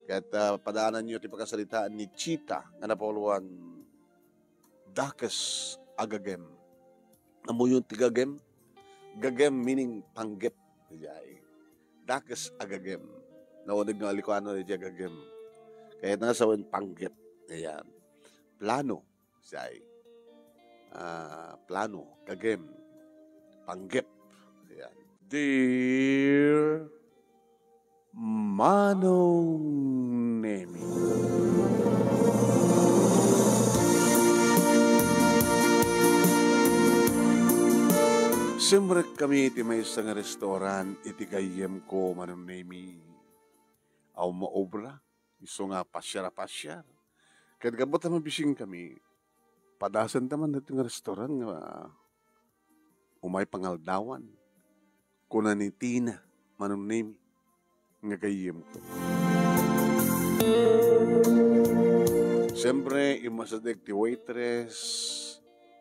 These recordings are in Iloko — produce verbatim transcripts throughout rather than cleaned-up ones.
Ket, ah, padaananyo ti pakasaritaan ni Chita nga napauluan, dakes a gagem. Ammoyon ti gagem? Gagem meaning panggep. Idiay. Dakes a gagem. Nauneg nga Ilocano, idiay gagem. Kayatna nga sawen panggep. Ayan. Plano. Say, ah, plano, gagem, panggep. Ayan. Dear Manong Nemi. Simrek kami iti maysa nga restaurant iti gayyemko, Manong Nemi. Awan maobra, isu nga pasiar a pasiar. Ket gapu ta mabisinkami, padasenta man daytoy nga restaurant nga umay pangaldawan. Kuna ni Tina, Manong Nemi, nga gayyemko. Siyempre, immasideg ti waitress,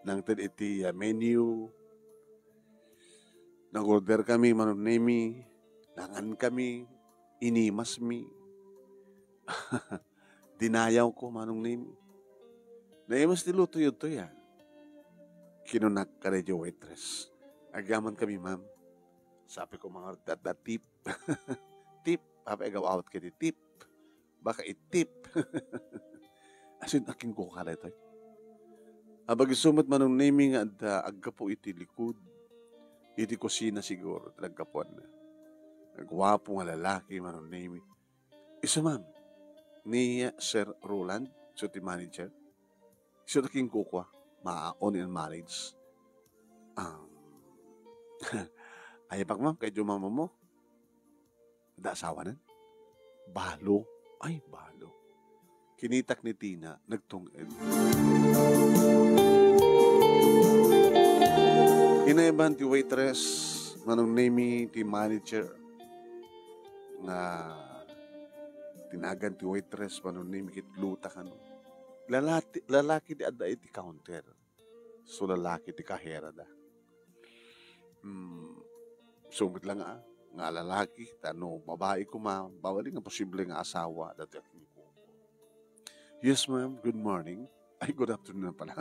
nangted iti, ah, menu. Nag-order kami, Manong Nemi. Nangan kami. Inimasmi. Dinayawko, Manong Nemi. Naimas ti lutoyo daytoy, ah. Kinunak kadaydi waitress, "Agyaman kami, ma'am." Sabi ko, "Mangarud adda tip." Tip? Apay, agaw-awat kadi tip? Baka itip. Asin, akin ko ka daytoy. Abag isu met, Manong Nemi, nga adda aggapu iti likud, iti kusina siguro, ti naggapuanna. Guapo nga lalaki, Manong Nemi. Isu, ma'am, ni Sir Roland, isu ti manager. Isu ti kinkukua, ma-, on in marriage. Um, ayapak, ma'am, kay Jumama mo. Adda asawanan? Balo. Ay, balo. Kinitak ni Tina, nagtung-ed. Inayban ti waitress, Manong Nemi, ti manager, nga tinagan ti waitress, Manong Nemi, ket luta kano. Lalati-, lalaki ti adda iti counter. So, lalaki ti kaherada. Hmm, sumit lang, ah, nga lalaki, ta no babai koma, bawal nga posible nga asawa, dati aking kuko. "Yes, ma'am. Good morning." Ay, good afternoon pala.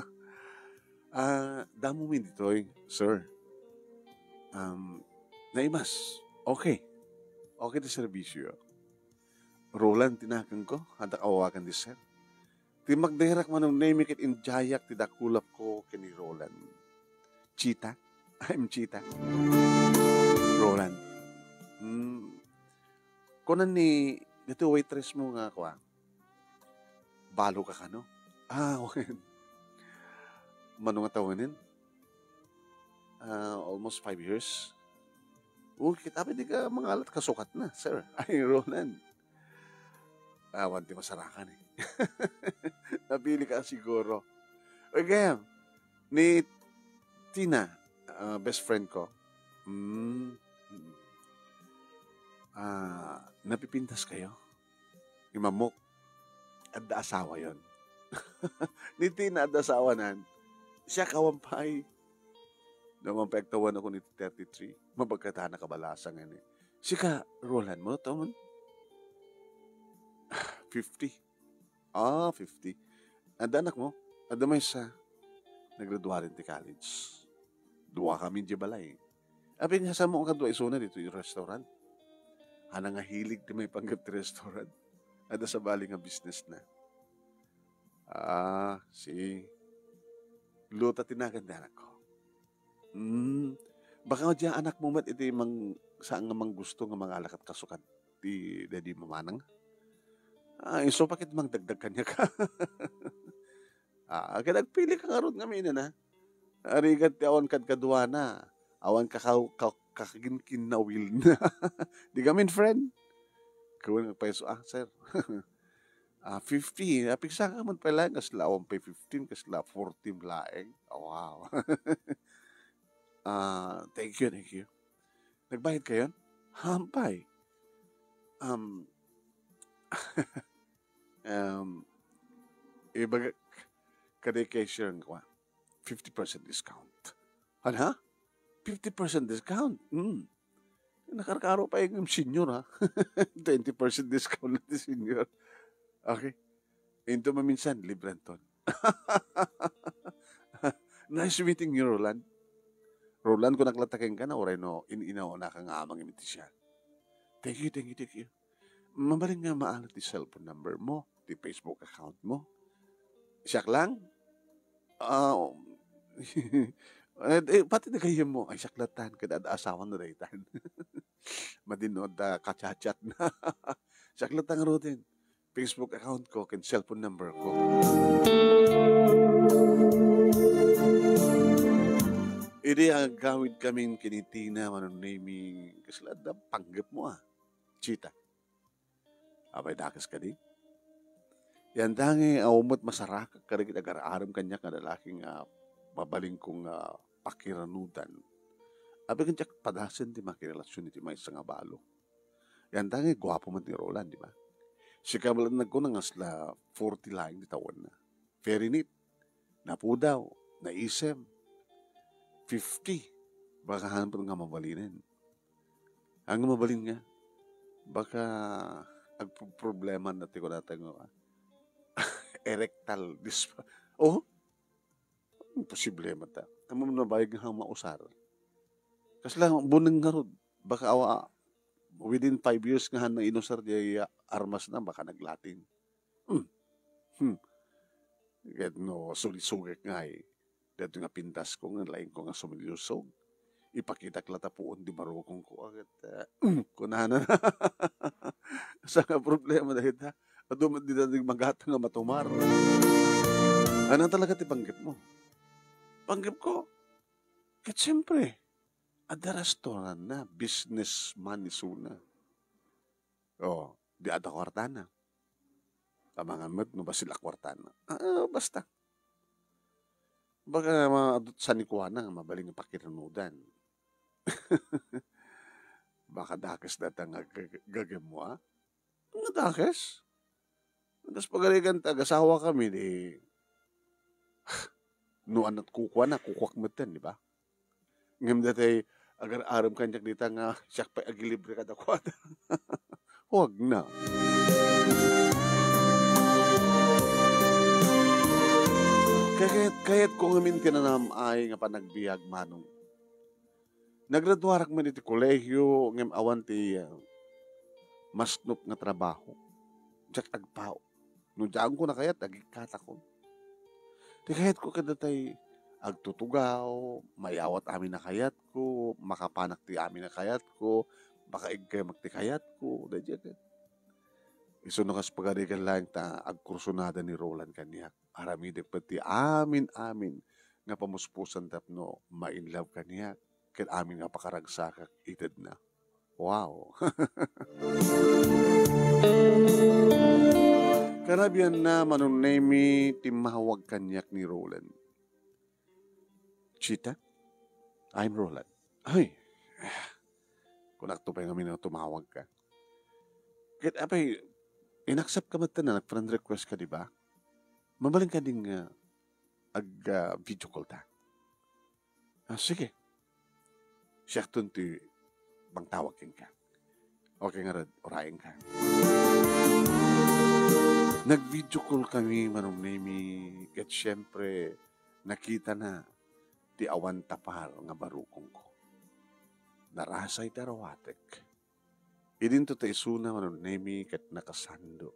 "Ah, damo mi ditoy, sir. Um, naimas. Okay. Okay ti serbisyo. Roland ti naganko, adda awagan di sir." Ti magdayrak, Manong Nemi, ket indiayak ti dakulapko ken ni Roland. "Chita? I'm Chita." "Roland." Hmm. Kunan ni, dati waitress mo nga, kua, balo ka kano? Ah, wen. Mano nga tawenen? Ah, almost five years. O, kita pa, di ka mangalat, kasukat na, sir. Ay, Roland. Awan ti masarakan, eh. Napili ka siguro. Okay, ni Tina, ah, best friend ko. Mm. Ah, napipintas kayo? Imamok. Adda asawa yon. Ni Tina, adda asawanan. Siya, kawan pay. Naman pagtawanako ni thirty-three. Mabagkatana kabalasa nga ni. Sika, Roland, mo, taon? Fifty. Ah, fifty. Adda anak mo? Adda maysa. Naggraduarin ti college. Dua kami di balay. Apin nga, "Saan mo kadua isuna dito yung restaurant?" Ana nga hilig ti maipanggep ti restaurant. Adda sabali nga business na. Ah, si Luta ti nagan ti anakko. Hmm. Baka nga diya anakmo met iti mang-, saan nga manggusto nga mangalakat kasukat ti daddy mamanang? Ah, isu pa ket mangdagdag kaniak. Ah, ket agpili ka ngarud ngamin, a. Arigat ti awan kadkaduana. Awan kakaw-, ka-, kakaginkinnawilna. Di kami friend. Kawan nga paiso, ah, sir. Ah, fifty. Apigsa ka man pala, kasla awan pay fifteen, kasla fourteen laeng. Ah, wow. Ah, thank you, thank you. Nagbayad kayon? Hampay. Um, um, ibaga, kada cashier nga, fifty percent discount. Ano? Fifty percent discount? Hmm. Nakarkaro pay ngem senior, ha? Twenty percent discount na ti senior. Okay. Into maminsan, libre anton. Nice meeting you, Roland. Roland, kunak latta kenka na, uray no, in-inaw na ka nga amang imiti siya. Thank you, thank you, thank you. Mabalin nga maalat ti cellphone number mo, ti Facebook account mo. Siak lang? Ah, eh, eh, pati dagayem mo, ay, siak latan, kada ad-, asawa na daytan. Madin no, da, kachat-chat na. Siak latan, Roden. Facebook account ko, ken cellphone number ko. Idi agawid kamin kini Tina, Manong Nemi, kasla da panggep mo, ah. Chita. Apay dakes kadi? Yan dangi, awan met masarakak kadagiti agar-arem kaniak nga lalaki nga mabalin kong, ah, pakiranudan. Apay ken diak padasen ti makirelasyon iti maysa nga balo. Yan dangi, guapo met ni Roland, di ba? Sika met laeng nagkuna nga asla forty laeng ti tawenna. Very neat. Napudaw, naisem. Fifty. Baka hanpet nga mabalinen. Ang mabalin nga, baka agproblema na ti kunata nga, ah, erectile dysf-, oh, imposible man ta. Amo na bayag nga mausar. Kasla buneng ngarud, baka awa, within five years nga han na inusar di armas na, baka naglatin. Hmm. Hmm. Ket no sulisugek ngay, daytoy nga pintasko nga laingko nga sumilisog. Ipakitak la ta puon di barukongko, ket, eh, kunana. Sa nga problema dayta, adu met dita di magata nga matumar. Ano talaga ti panggep mo? Panggep ko, ket siyempre, adda restaurant na, businessman isuna. Oh, di adda kwartana. Amangan met no bassit a kwartana. Ah, basta. Baka ma-, sanikuana nga mabalin nga pakiranudan. Baka dakes dayta nga gag-, gagem mo, ah? Nga dakes? Kas pagarigan ta, agasawa kami, di, no, anat kukuana, kukuak metten, di ba? Ngem daytoy agar-arem kaniak dita nga siak pay agilibre kadakuada. Huwag na. Kayat, kayat ko ngamin ti nanam-ay nga panagbiag, Manong. Nagraduarak man iti kolehio, ngem awan ti, ah, masnop nga trabaho. Diak agpao. No diakon ko nakayat, agikkatakon. Ti kayatko kadata, agtutugaw, mayawat amin a kayatko, makapanak ti amin a kayatko, makaigkemak ti kayatko, daydiay ket. Isu no kas pagarigan laeng ta agkursunada ni Roland kaniak. Aramidek met ti amin-amin nga pamuspusan tapno ma-in love kaniak ket amin nga pakaragsakak itedna. Wow! Kanabianna, Manong Nemi, timmawag kaniak ni Roland. "Chita, I'm Roland." "Ay, kunakto pay ngamin a tumawag ka. Ket apay, inaccept ka met na nag-friend request ka, di ba? Mabalin kadi nga ag, ah, video call ta?" "Ah, sige. Siakton ti mangtawag kenka." "Okay ngarud, urayenka." Nag-video call kami, Manong Nemi, ket siyempre, nakitana ti awan tapar nga barukongko. Narasay ti arawatek. Idinto ta isuna, Manong Nemi, ket nakasando.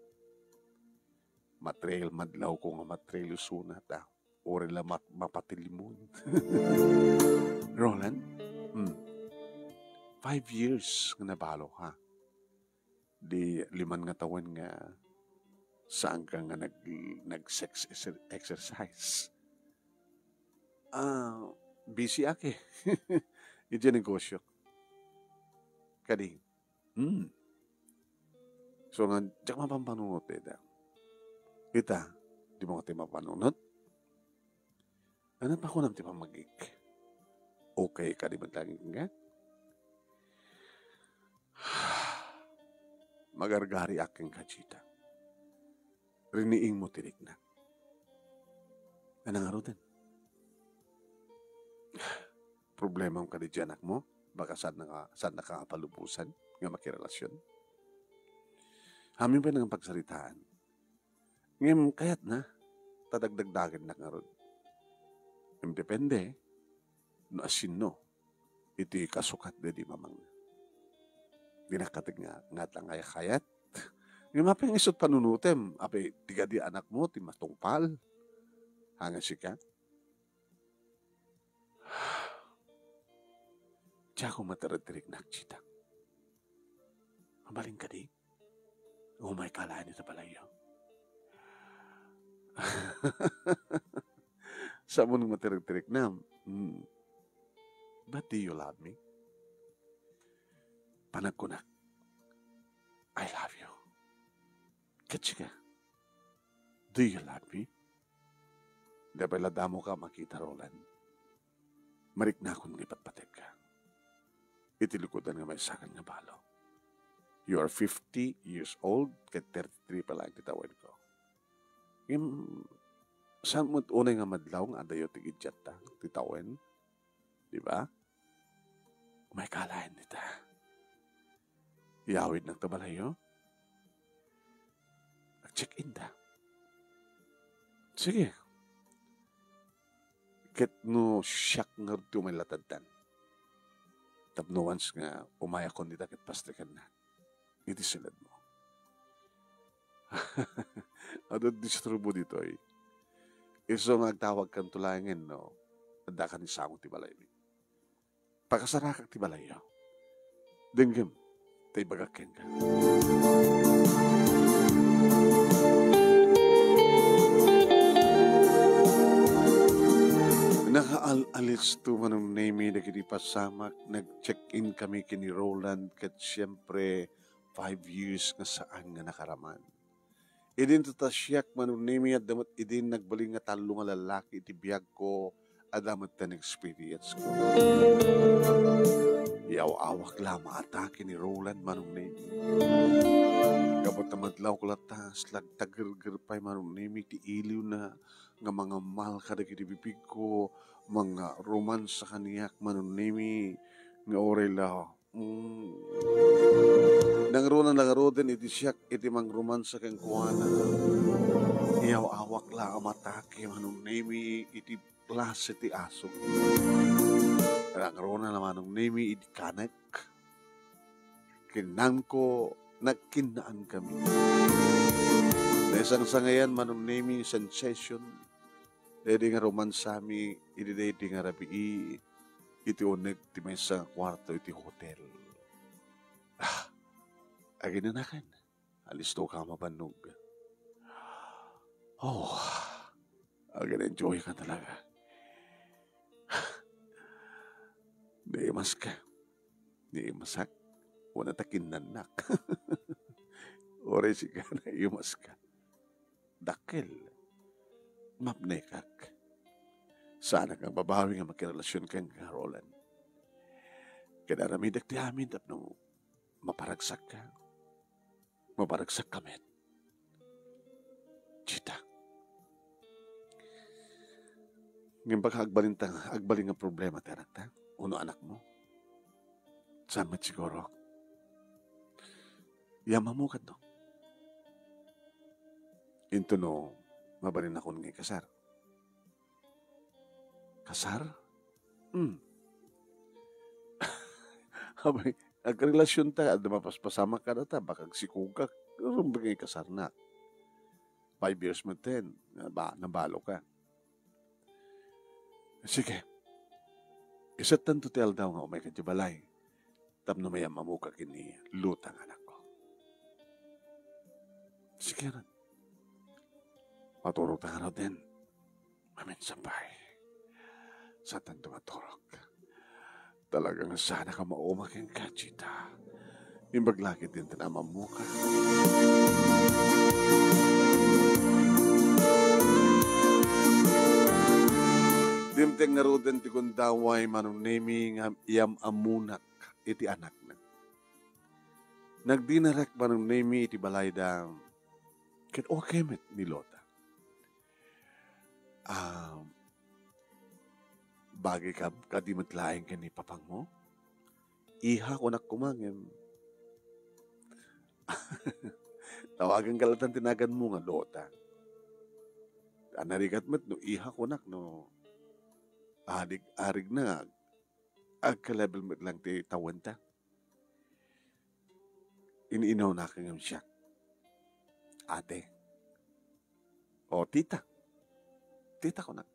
Matrail, madlawko nga matrail isuna ta. Uray la mat-, mapatilimon. Roland? Hmm. Five years nga nabalo ka. Di liman nga tawen nga saan ka nga nag-, nag-sex exer-, exercise. Ah, busy ak eh. Idiay negosyo. Kadi, hmm. So nga, diak mapanpanunot ita. Ita, di mo kati mapanunot? Ano pa kunam ti pamagik? Okay ka di man lagi nga? Magargari akin ka, Chita. Riniing mo ti rikna. Ano nga ruten? Problema ka di anak mo? Baka saanna nga, saannaka nga palubosan nga makirelasyon. Amin pay nga pagsaritaan. Ngem kayatna, ta dagdagdagennak ngarud. Ngem depende no asino iti kasukat daydi mamangna. Dinak kateg nga, nga adda nga kayat. Ngem apay nga isut' panunutem, apay ti kadi anakmo ti matungpal? Haan nga sika? Diak met tiriktiriknak, Chita. Mabalin kadi? Umayka laeng ita balayyo. Saan met tiriktiriknam? Hmm. But do you love me? Panagkunak, "I love you." Ket sika, "Do you love me?" Di pay la damoka a makita, Roland. Mariknakon nga ipatpategka iti lukodan nga maysakan nga balo. You are fifty years old, ket thirty-three pa laeng ti tawenko. Ngem, saan met unay nga madlaw nga adayo ti igiddiatta ti tawen? Di ba? Umayka laeng ita. Iyawidnak ta balayyo. Ag-check-in ta. Sige. Ket no siak ngarud ti umay latadtan, tapno once nga umayakon dita ket pastekennak iti siledmo. Adu disturbo ditoy. Isu nga agtawagkanto laengen no addaka ni sango ti balaymi. Pakasarakak ti balayyo. Denggem, ta ibagak kenka. Nakaal-alisto, Manong Nemi, dagiti pasamak. Nag-check-in kami ken ni Roland, ket siempre, five years nga saan nga nakaraman. Idinto ta siak, Manong Nemi, adda met idin nagbalin nga tallo nga lallaki iti biagko, adda met ten experience ko. Yaw-awak la a maatake ni Roland, Manong Nemi. Gapu ta madlawko latta, ket nagtagerger pay, Manong Nemi, ti iliwna nga mangammal kadagiti bibigko, mangromansa kaniak, Manong Nemi, nga uray la Mm. Nangruna la ngaruden iti siak iti mangromansa kenkuana. Iyaw-awak la a matake, Manong Nemi, iti klase ti aso. Nangruna la, Manong Nemi, iti kanek. Kinnanko, nagkinnankami. Naisangsangayan, Manong Nemi, sensation. Daydi nga romansami, idi daydi nga rabii, iti uneg ti maysa nga kuarto iti hotel. Ah, aginanakan. Alistoka a mabannog. Oh, agin-enjoy ka talaga. Naimaska. Naimasak. Wala ta kinnannak. Uray sika, naimaska. Dakkel. Mapnekak. Saanak nga babawi nga makirelasion kenka, Roland. Ket aramidek ti amin tapno maparagsakka. Maparagsakka met. Chita. Ngem baka agbalin ta, agbalin nga problema ti anakta? Wenno anakmo? Saan met siguro? Yammamok no? Intono, mabalinnakon nga ikasar. Kasar? Hmm. Abay, agrelasyon ta, adda mapaspasamak kadata, baka agsikogak. Rumbeng nga ikasarnak. Five years met ten, naba-, nabalo ka. Sige. Isettanto ti aldaw nga umayka idiay balay. Tapno mayammamoka ken ni Lota nga anakko. Sige, anak. Maturog ta ngaruden. Maminsan pay. Saanto maturog. Talaga nga saanak a mauma kenka, Chita. Imbag la ket ti ammoka. Dimteng ngaruden ti gundaway, Manong Nemi, nga iyam-ammonak iti anakna. Nagdinerek, Manong Nemi, iti balayda, ket okay met ni Lota. Ah, bagay ka kadi met laeng ken ni papangmo? iha kunak koma ngem tawagan ka latta ti naganmo nga Lota. Narigat met no iha kunak no arig-arig na nga agka-level met lang ti tawenta. Ini-inawnak ngem siak. Ate. O, tita. Tita kunak.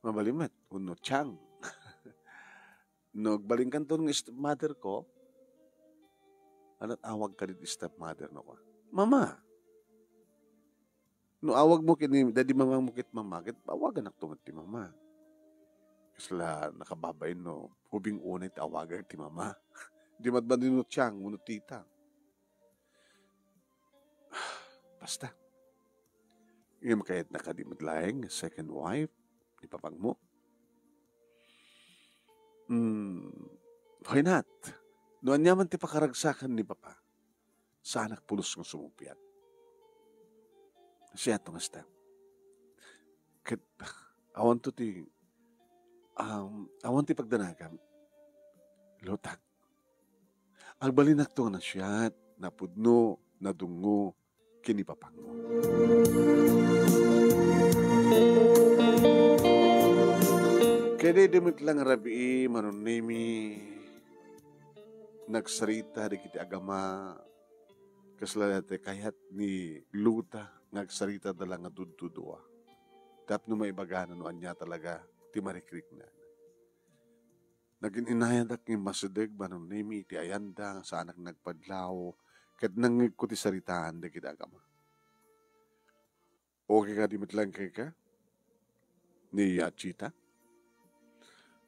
Mabalin met, wenno Chang. No agbalinkanto nga stepmother ko, anat awag ka dit stepmother no ka? Mama. No awag mo kini, dadi mamang mo kit mama, ket awagan ak tunget ti mama. Kasla nakababain no, ubing unay ti awagak ti mama. Di madmadin no Chang, wenno tita. Basta. Ngem kayatna kadi met laeng nga second wife ni papangmo? Hmm, why not? No ania man ti pakaragsakan ni papa, saanak pulos nga sumuppiat. Siya to nga step. Ket awan to ti, um, awan ti pagdanagam. Lutak. Agbalinak to nga nasiat, napudno, nadungngo, ken ni papangmo. Ket idi met lang rabii, Manong Nemi, nagsarita dagiti agama, kasla ti kayat ni Luta nga agsarita da lang nga duddudua. Tapno maibagana no ania talaga ti marikrikna. Nagin-inayadak nga immasideg, Manong Nemi, iti ayanda nga saanak nagpadlaw, ket nangngegko ti saritaan dagiti agama. Okay kadi met lang kenka? Ni Yachita?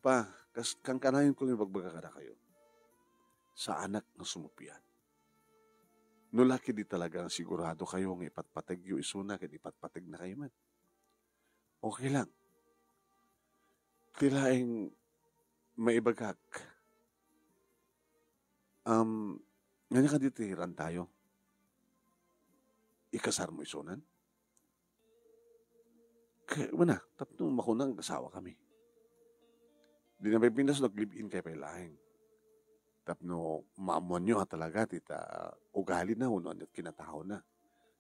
Pa, kas-, kankanayon ko nga ibagbaga kadakayo. Saanak nga sumuppiat. No la ketdi talaga nga sigurado kayo nga ipatpategyo isuna ket ipatpategnakayo met. Okay lang. Ti laeng maibagak, um, ania kadi ti rantayo? Ikasarmo isunan? Kaya, wala, tapno makuna nga asawa kami. Di na pipintas no aglive-in kayo pay laeng. Tapno maammuanyo a talaga ti ta ugali na wenno ania ti kinatao na.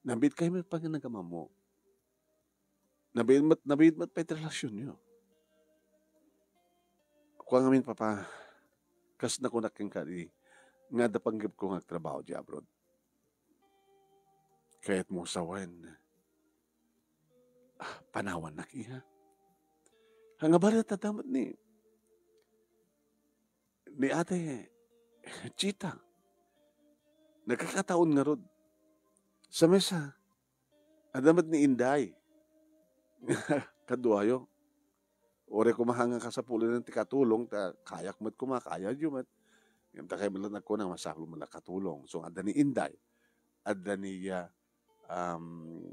Nabiit kayo met panagkamammo. Nabiit met, nabiit met pay ti relasyonyo. Kua ngamin, Papa, kas nakunak kenka di nga adda panggepko nga agtrabaho di abroad. Kayatmo sawen, ah, panawannak, iha. Nga bali, adda met ni, ni Ate Chita. Nagkakataon ngarud. Sa mesa, adda met ni Inday. Kaduayo. Uray koma nga kasapulan ti katulong, ta kayak met koma, kayatyo met. Ngem ta kay met la nagkuna, masapul met la katulong. So, adda ni Inday, adda ni, ah, um,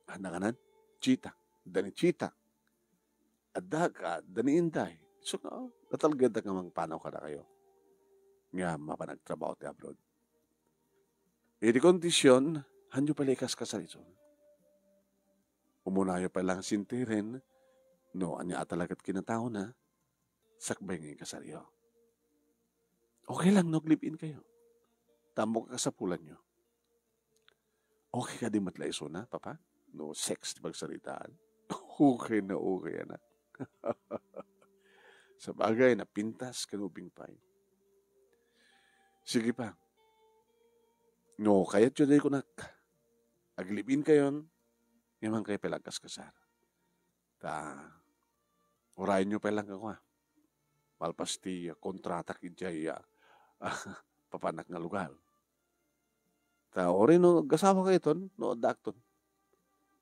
adda kanan? Chita. Adda ni Chita. Adda ka, adda ni Inday. So, nga, natalgedda nga mangpanaw kadakayo. Nga mapan agtrabaho ti abroad. Iti kondisyon, hanyo pay la ikaskasar isu. Umunayo pay lang sentiren, no ania a talaga ti kinataona, sakbay nga ikasaryo. Okay lang no aglive-in kayo. Tamok a kasapulanyo. Okay kadi met la isuna, Papa? No sex ti pagsaritaan? Okay na okay, anak. Sabagay, napintas ken ubing pay. Sige pa. No kayatyo, daydi kunak, aglive-in kayon, ngem haankayo pay la agkaskasar. Ta, urayenyo pay lang kua. Malpas ti kontratak idiay, ah, papanak nga lugar. Ta, uray no agasawa kayton, no adda akton.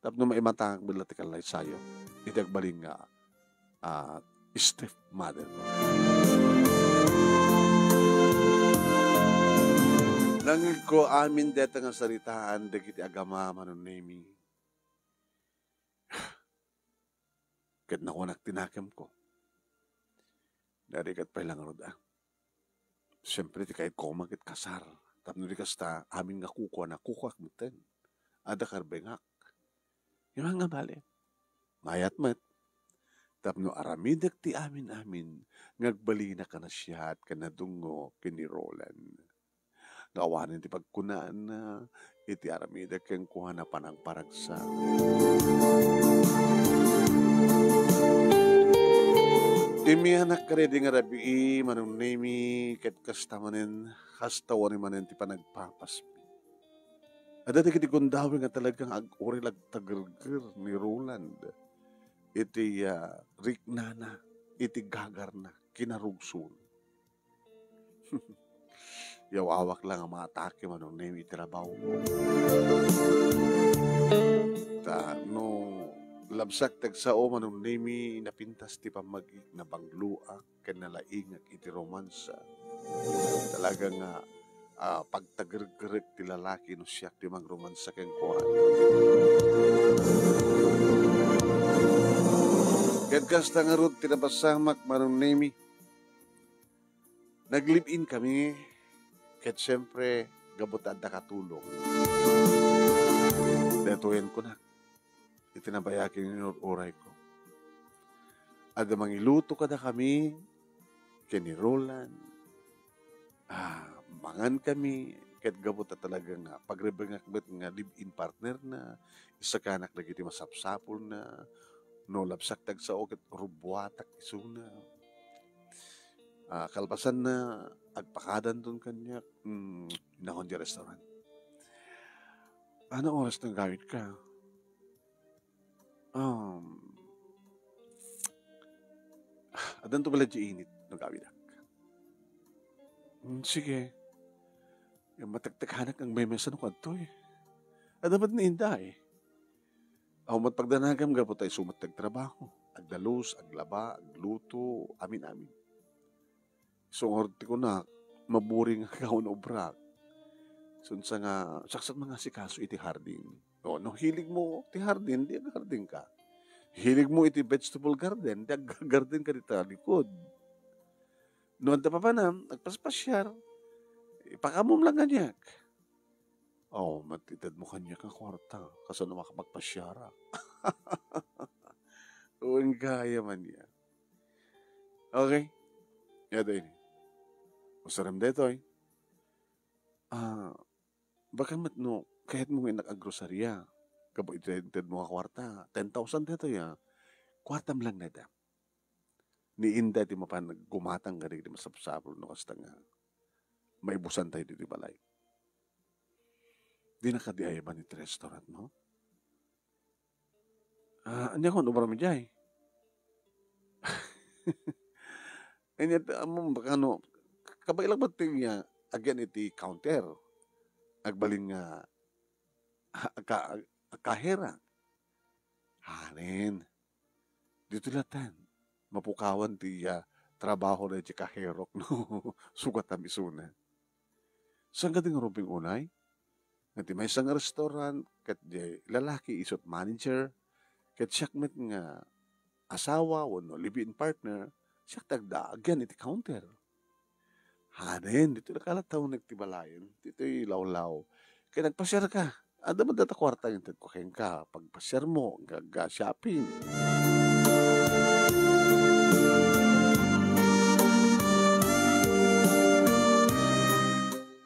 Tapno maimatangak met la ti kallaysayo iti agbalin nga, ah, stepmother. Nangngegko amin dayta nga saritaan dagiti agama, Manong Nemi. Ket nakunak ti nakemko. Narigat pay la ngarud, ah. Siempre, ti kayatko koma ket kasar. Tapno di kasta, amin nga kukuana, kukuak metten. Adda karbengak. Ngem ania nga bale? Mayat met. tapno aramidek ti amin-amin nga agbalina kanasiat ken nadungngo ken ni Roland. Nga awanen ti pagkunaanna iti aramidek kenkuana panangparagsak. Immianak kadaydi nga rabii, Manong Nemy, ket kasta manen, kasta wen manen ti panagpapasmi. Adda dagiti gundaway nga talaga nga ag-uray la agtagerger ni Roland iti, ah, riknana, iti gagarna, kinarugsona. Yaw-awak la nga maatake, Manong Nemy, iti trabaho. Ta no labsak ti agsao, Manong Nemy, napintas ti pammagik, nabangloak, ken nalaingak iti romansa. Talaga nga, ah, pagtagergerek ti lalaki no siak ti mangromansa kenkuana. Ket kasta ngarud ti napasamak, Manong Nemy. Nag-live-in kami, ket siempre, gapu ta adda katulong. Daytoyen kunak, iti nabayag ken inur-urayko. Adda mangiluto kadakami, ken ni Roland. Ah, mangan kami, ket gapu ta talaga nga, pagrebengak met nga live-in partner na, isakanak dagiti masapsapulna, no labsak ti agsao ket rubuatak isuna. Ah, kalpasanna, agpakadanton kaniak, mm, inawon ti restaurant. Ano oras nga agawidka? Um, addanto bala diay init no agawidak. Hmm, sige. Yung matektek hanak ang memes ano kadto eh. Adda met ni Inday. Awan met pagdanagam gapu ta isu met ti agtrabaho. Agdalus, aglaba, agluto, amin-amin. Isu ngarud ti kunak, maburing nga agawon obrak. Sunsa nga, siak sa mangasikaso iti hardin. O, no hilig mo ti hardin, di aghardin ka. Hilig mo iti vegetable garden, di aggarden ka dita likod. No adda papanam, agpaspasiar, ipakamom lang kaniak. O, matitedmo kaniak nga kuarta, kasano makapagpasiarak. Wen gayam ania. Okay. Yata ini. Usarem daytoy. Ah, baka met no, kayatmo nga innak aggroceria. Gapu iti intedmo nga kuarta. Ten thousand daytoy, ah. Kuartam lang dayta. Ni Inday ti mapan gumatang kadagiti masapsapul no kasta nga maibusan tayo ditoy balay. Di na kadi ayaban iti restaurant mo? Ah, ania kon obra mi diay? Ania ti, ammom, baka no, kabaelak met ti, ah, agian iti counter. Agbalin nga, ah, ka-, ah, kahera. Hanen. Ditoy latta, mapukawan ti, ah, trabaho na iti kaherok, no? Sugatam isuna. Saan kadi nga rumbeng unay? Nga ti maysa nga restaurant, ket diay lalaki isu ti manager, ket siak met nga asawa wenno live-in partner, siak ti agdaag agian iti counter. Hanen, ditoy la kalatta uneg ti balayen, ditoy lawlaw. Ket nagpasiar ka. Adda met data kuarta nga intedko kenka, pagpasiar mo, agga-shopping.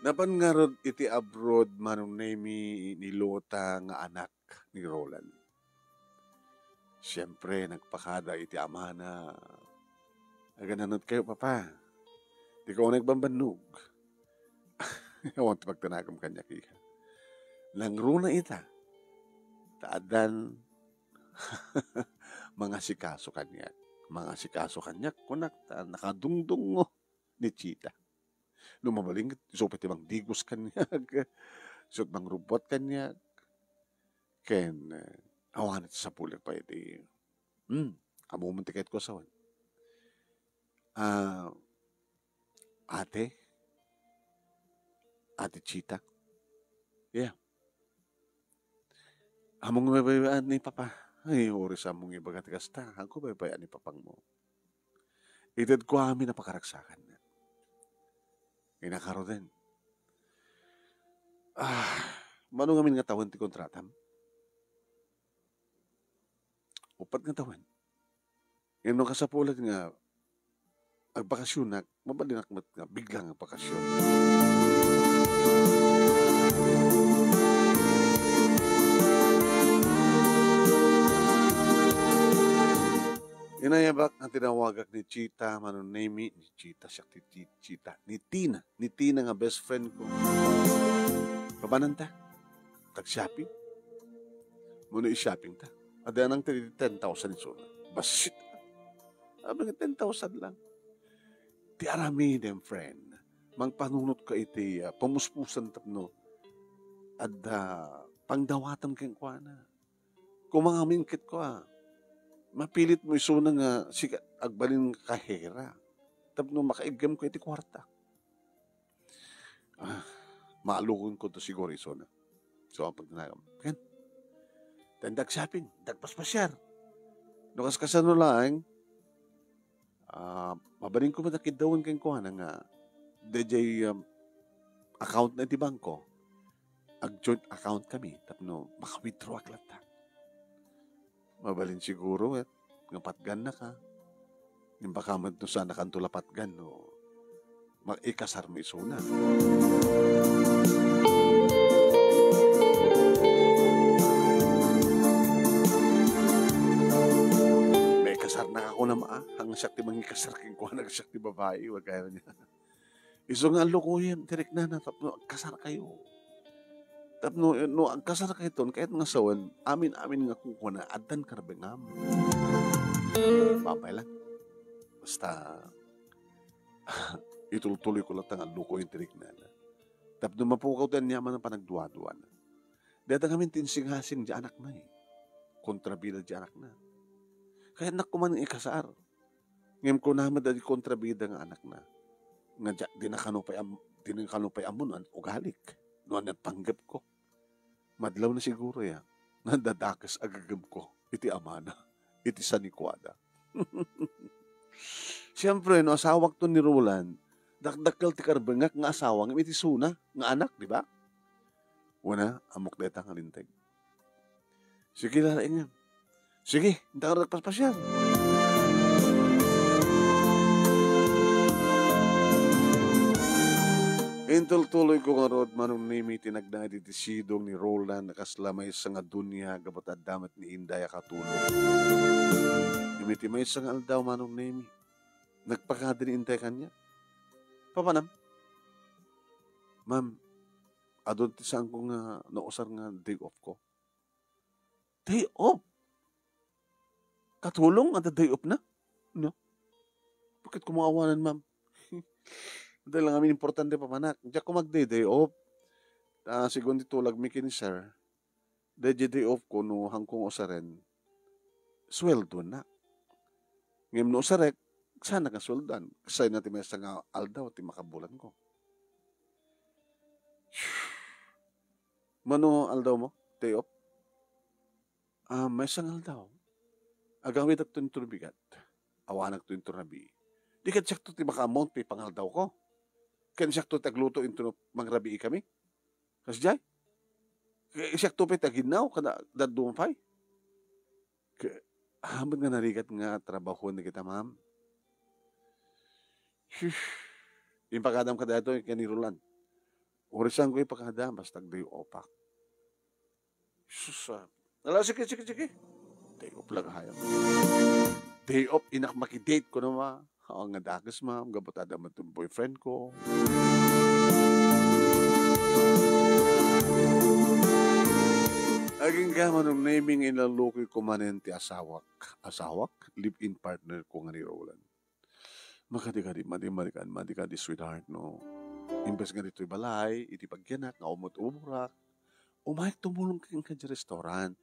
Napan ngarud iti abroad, Manong Nemy, ni Lota nga anak ni Roland. Siempre, nagpakada iti amana. Agananot kayo, Papa. Dika unay agbambannog. Awan ti pagtanagam kaniak, iha. Nangruna ita. Ta addan mangasikaso kaniak. Mangasikaso kaniak, kunak, ta nakadungdungngo ni Chita. No mabalin, isu pay ti mangdigos kaniak. Isu ti mangrubbuat kaniak. Ken, eh, awan ti sapulek pay iti, hmm, ammom ti kayatko a sawen. Ah, ate? Ate Chita? Yeah. Ammom nga baybayaan ni Papa. Ay, uray sa ammom nga ibaga ti kasta. Agko baybayaan ni Papang mo. Itedko amin a pakaragsakanna. Inakaro den. Ah, mano ngamin nga tawen ti kontratam? Uppat nga tawen. Ngem no kasapulan nga agbakasionak, mabalinak met nga biglang agbakasion. Inayabak nga tinawagak ni Chita, Manong Nemi, ni Chita, siak ti Chi-, Chita, ni Tina, ni Tina nga best friend ko. Papananta? Tag-shopping? Mano i-shopping ta? Adda nang ti ten thousand isuna. Bassit. Abi nga ten thousand lang. Ti aramidem, friend. Mangpanunot ka iti, ah, pamuspusan tapno adda pangdawatam kenkuana. Kumangamin ket kua, mapilit mo isuna nga sika agbalin nga kahera tapno makaiggem ko iti kuarta. Ah, maalukon ko to siguro isuna. So, ang pagdanagan, ken, tenda agshopping, tenda agpaspasiar. No kas kasano laeng, ah, mabalin ko met a kiddawen kenkuana nga, dayjay, um, account na iti bangko, ag-joint account kami, tapno maka-withdraw ak latta. Mabalin siguro, eh, nga patgannaka. Imbaka met no saannakanto la patgan, no, ma-, ikasarmo isuna. Maikasarnak a kunam, a, nga siak ti mangikasar kenkuana, siak ti babai, wa kaya niya. Isu nga allukoyem ti riknana tapno agkasarkayo. Tapno, no agkasarkayton, kayat nga sawen, amin-amin nga kukuana, addan karbengam. Mapay lang. Basta, itultuloy ko latta nga allukoyen ti riknana. Tapno mapukaw ti aniaman a panagduaduana. Dayta ngamin ti insingasing ti anakna, eh. Kontrabida ti anakna. Kayatnak koma nga ikasar. Ngem kuna met dagiti kontrabida nga anakna, nga dia-, dina kano pay am-, dina kano pay ammo no ania ti ugalik, no ania ti panggepko. Madlaw na siguro ya, nadadakes a gegemko iti amana, iti sanikuada. Siempre, no asawakto ni Roland, dakdakkel ti karbengak nga asawa ngem iti isuna nga anak, di ba? Wen a, ammok dayta nga linteg. Sige, laeng. Sige, inta ka nagpaspasiar. Intultuloy ko ngarud, Manong Nemi, ti nagna iti sidong ni Roland a kasla maysa nga dunia gapu ta adda met ni Inday a katulong. Ngem iti maysa nga aldaw, Manong Nemi, nagpakada ni Inday kaniak. Papanam? Ma'am, adu ti saanko nga nausar nga day off ko. Day off? Katulong nga day off na? No? Bakit kumakawanan, ma'am? Dahil lang amin importante, papanak. Diak ko mag-day, day off. Ah, sigun ti tulagmi ken ni sir, dayjay day off ko no hankong usaren, sweldo na. Ngem no usarek, saan nga sweldoan? Kasano ti maysa nga aldaw ti makabulan ko. Mano aldaw mo? Day off? Ah, maysa nga aldaw, agawidakto inton bigat. Awanakto inton rabii. Di ket siakto ti maka-amount ti pangaldaw ko. Ken siakto ti agluto inton mangrabii kami. Kasdiay? Ke-, siakto pay ti aginnaw, kada dadduma pay. Ke-, amin nga narigat nga trabahoen dagita, ma'am. Shush! Impakadam kadato ken ni Roland. Urisan ko ipakada, basta agday opak. Sus, ah. Ala, sige, sige, sige. Day off lang hayo. Day off, inak makidate ko naman. Oo, nga dakes, ma'am. Gapu ta adda man itong boyfriend ko. Agingga, Manong Nemi, nga inallukoy ko manen ti asawak. Asawak? Live-in partner ko nga ni Roland. Makadi-kadi, madi-, madi-, kadi, sweetheart, no? Imbes nga ditoy balay, iti pagyanak, nga umot-umurak, umayek tumulong kenka iti restaurant.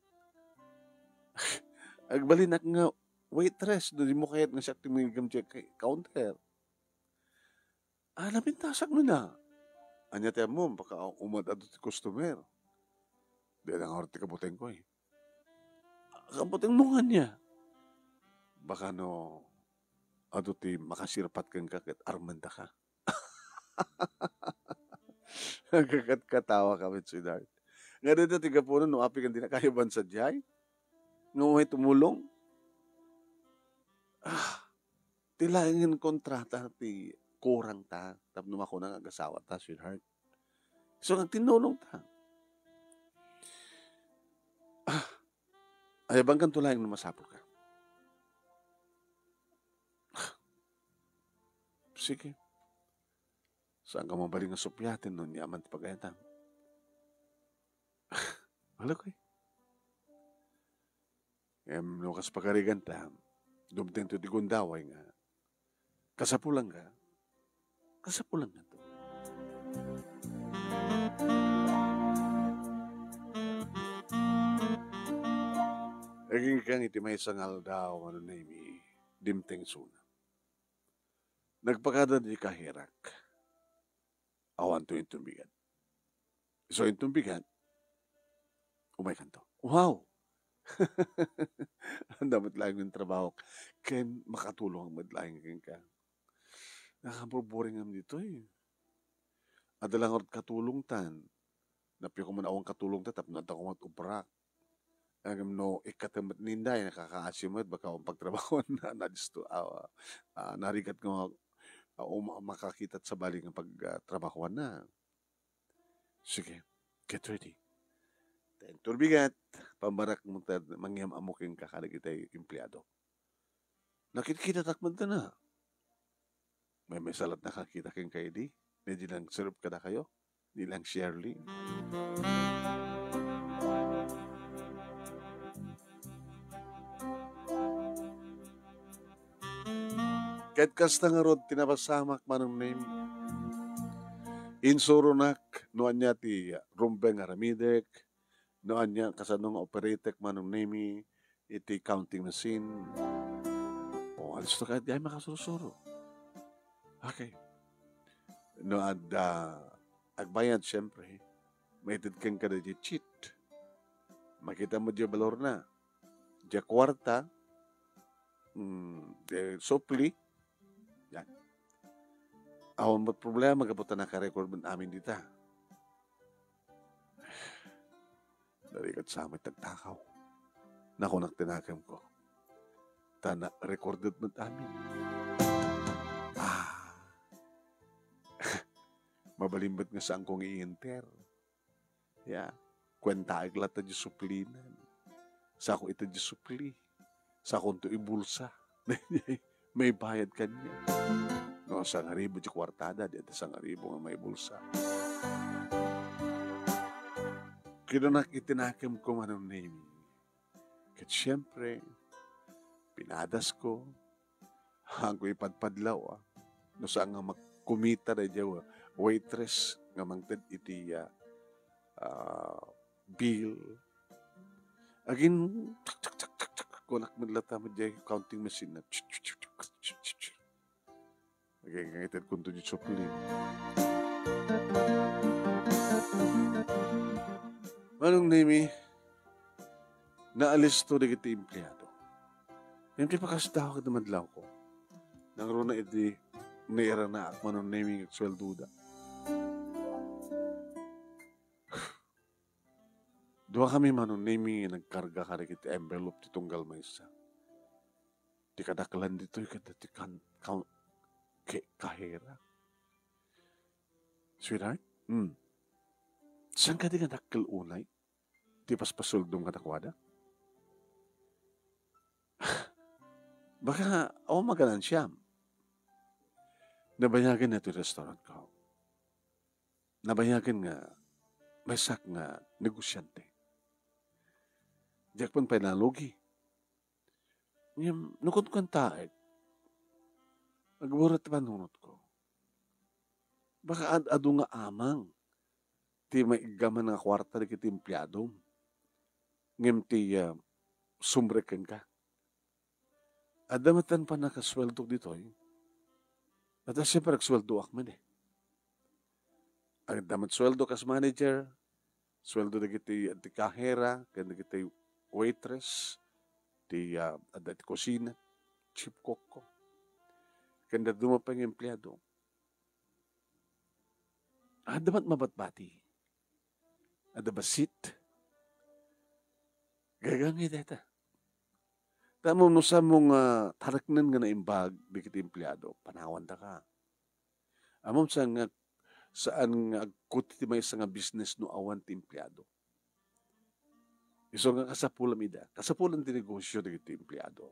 Agbalinak nga waitress, no, di mo kayat nga siak ti mangigem ti counter. Ah, napintasak na na. Anya ti ammom, baka umad-adu ti customer. Di na nga ti kabuteng ko, eh. Kabuteng mo nga niya. Baka no, adu ti makasirpat kenka ket armendaka. Nagkakatkatawa kami, sweetheart. Nga dito, ti gapunan, no, api kan di na kayo ban sadiay? Nga umay tumulong? Ah, ti laengen kontrata ti kurang ta, tapno makuna nga agasawa ta, sweetheart. So, nagtinnulong ta. Ah, ayabangkan to laeng no masapul ka. Sige. Saan ka mabalin nga supiaten no ania man ti pagayatam? Wala ko eh. Em, no kas pagarigan ta, dumteng to ti gundaway nga, kasapulan ka, kasapulan ka to. Agingkang iti maysa nga aldaw, Manong Nemi, dimteng suna. Nagpakada di kaherak. Awan to inton bigat. So, inton bigat, umay kanto. Wow! Anda met laeng nga trabaho. Ken makatulong met laeng kenka. Nakaburburing ngem ditoy. Adda la ngarud katulong tan. Napio ko man awan katulong ta, tapno adda ko met ubrak. Ngem no ikkatem met ninday, nakakaasi met, baka awan pagtrabahoan na, nadisto, ah, ah, narigat nga, ah, um-, makakita sabali nga pag, ah, trabahoan na. Sige, get ready. Ten turbigat, pambarak mo ta, mangyam-amok yung kakadagitay empleado. Nakit-kita takman ta na. May, may salat nakakita ken kayo di? May di lang serve kadakayo? Di lang Shirley? Ket kasta ngarud ti napasamak, Manong Nemi. Insuronak no ania ti rumbeng nga aramidek, no ania kasano nga operatek, Manong Nemi, iti counting machine. O, alisto ka, di ay makasursuro. Okay. No adda agbayad, siyempre, maited kenka daydiay cheat. Makita mo diay balor na. Diay kuarta, mm, diay supli. Yan. Awan met problema, gapu ta naka-record met amin dita. Narigat sa amin tagtakaw. Nakunak ti nakemko. Ta na-recorded met amin. Ah. Mabalin met nga saanko nga i-enter. Ya, kuentaek latta diay suplinan. Sako ita diay supli. Sakonto ibulsa. May bayad kaniak. No, sangaribu diay kuartada, di adda sangaribu nga maibulsa. Kinunak iti nakemko, Manong Nemi. Ket siyempre, pinadasko, haanko ipadpadlaw, ah. No saan nga magkumita daydiay waitress nga mangted iti, ah, ah, bill. Agin, chak, chak, chak, chak, chak, kunak met latta met diay counting machine na. Agin, nga ited kunto diay supli. Manong Nemi, naalisto dagiti empleado. Ngem ti pakasdaaw ket madlawko. Nangruna iti nairanaak, Manong Nemi, nga agsueldoda. Dua kami, Manong Nemi, nga nagkarga kadagiti envelope ti tunggal maysa. Ti kadaklan ditoy, kada ti kan-, kan-, ke-, kahera. Sweetheart? Hmm. Saan ka di nga dakkel unay? Ti paspasueldom kadakuada? Baka awan maganansiam. Nabayagen na ti restaurant ko. Nabayagen nga maysak nga negosiante. Diak pay nalugi. Ngem, no kunkuentaek, agburat ti panunotko. Baka ad-, adu nga amang ti maiggaman nga kuarta dagiti empleadom. Ngem ti, ah, sumrek kenka. Adda met ti pannakasueldok ditoy. Adda siempre agsueldoak met, eh. Adda met sueldo kas manager, sueldo dagiti, ti kahera, ken dagiti waitress, ti, ah, adda ti kusina, chief cook ko. Ken dadduma pay nga empleado. Adda met mabatbati. Adda bassit. Gagangay dayta. Ammom no saanmo nga tareknen nga naimbag dagiti empleado, panawandaka. Ammom saan nga, saan nga agkuti ti maysa nga business no awan ti empleado. Isu nga kasapulam ida, kasapulan ti negosyo dagiti empleado.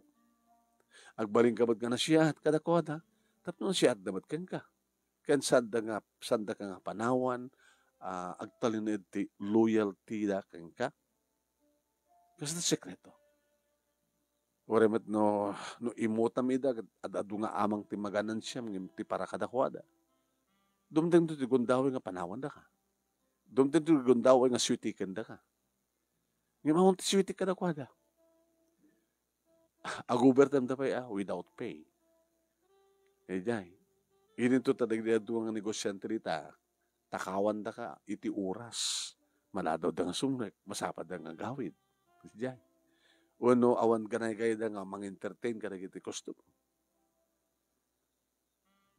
Agbalinka met nga nasiaat kadakuada, tapno nasiaatda met kenka. Ken saanda nga, saandaka nga panawan, ah, agtalinaed ti loyalty da kenka. Kasta sekreto. Uray met no, no imutam ida, ket ad-adu nga amang ti maganansiam ngem ti para kadakuada. Dumtengto ti gundaway nga panawandaka. Dumtengto ti gundaway nga suetikendaka. Ngem awan ti suetik kadakuada. Ag-overtime da pay, ah, without pay. Idiay. Idinto ta dagiti adu nga negosyante dita, takawandaka iti oras. Maladawda nga sumrek, masapadda nga agawid. Idiay. Wenno awan ganaygayda nga mang-entertain kadagiti customer.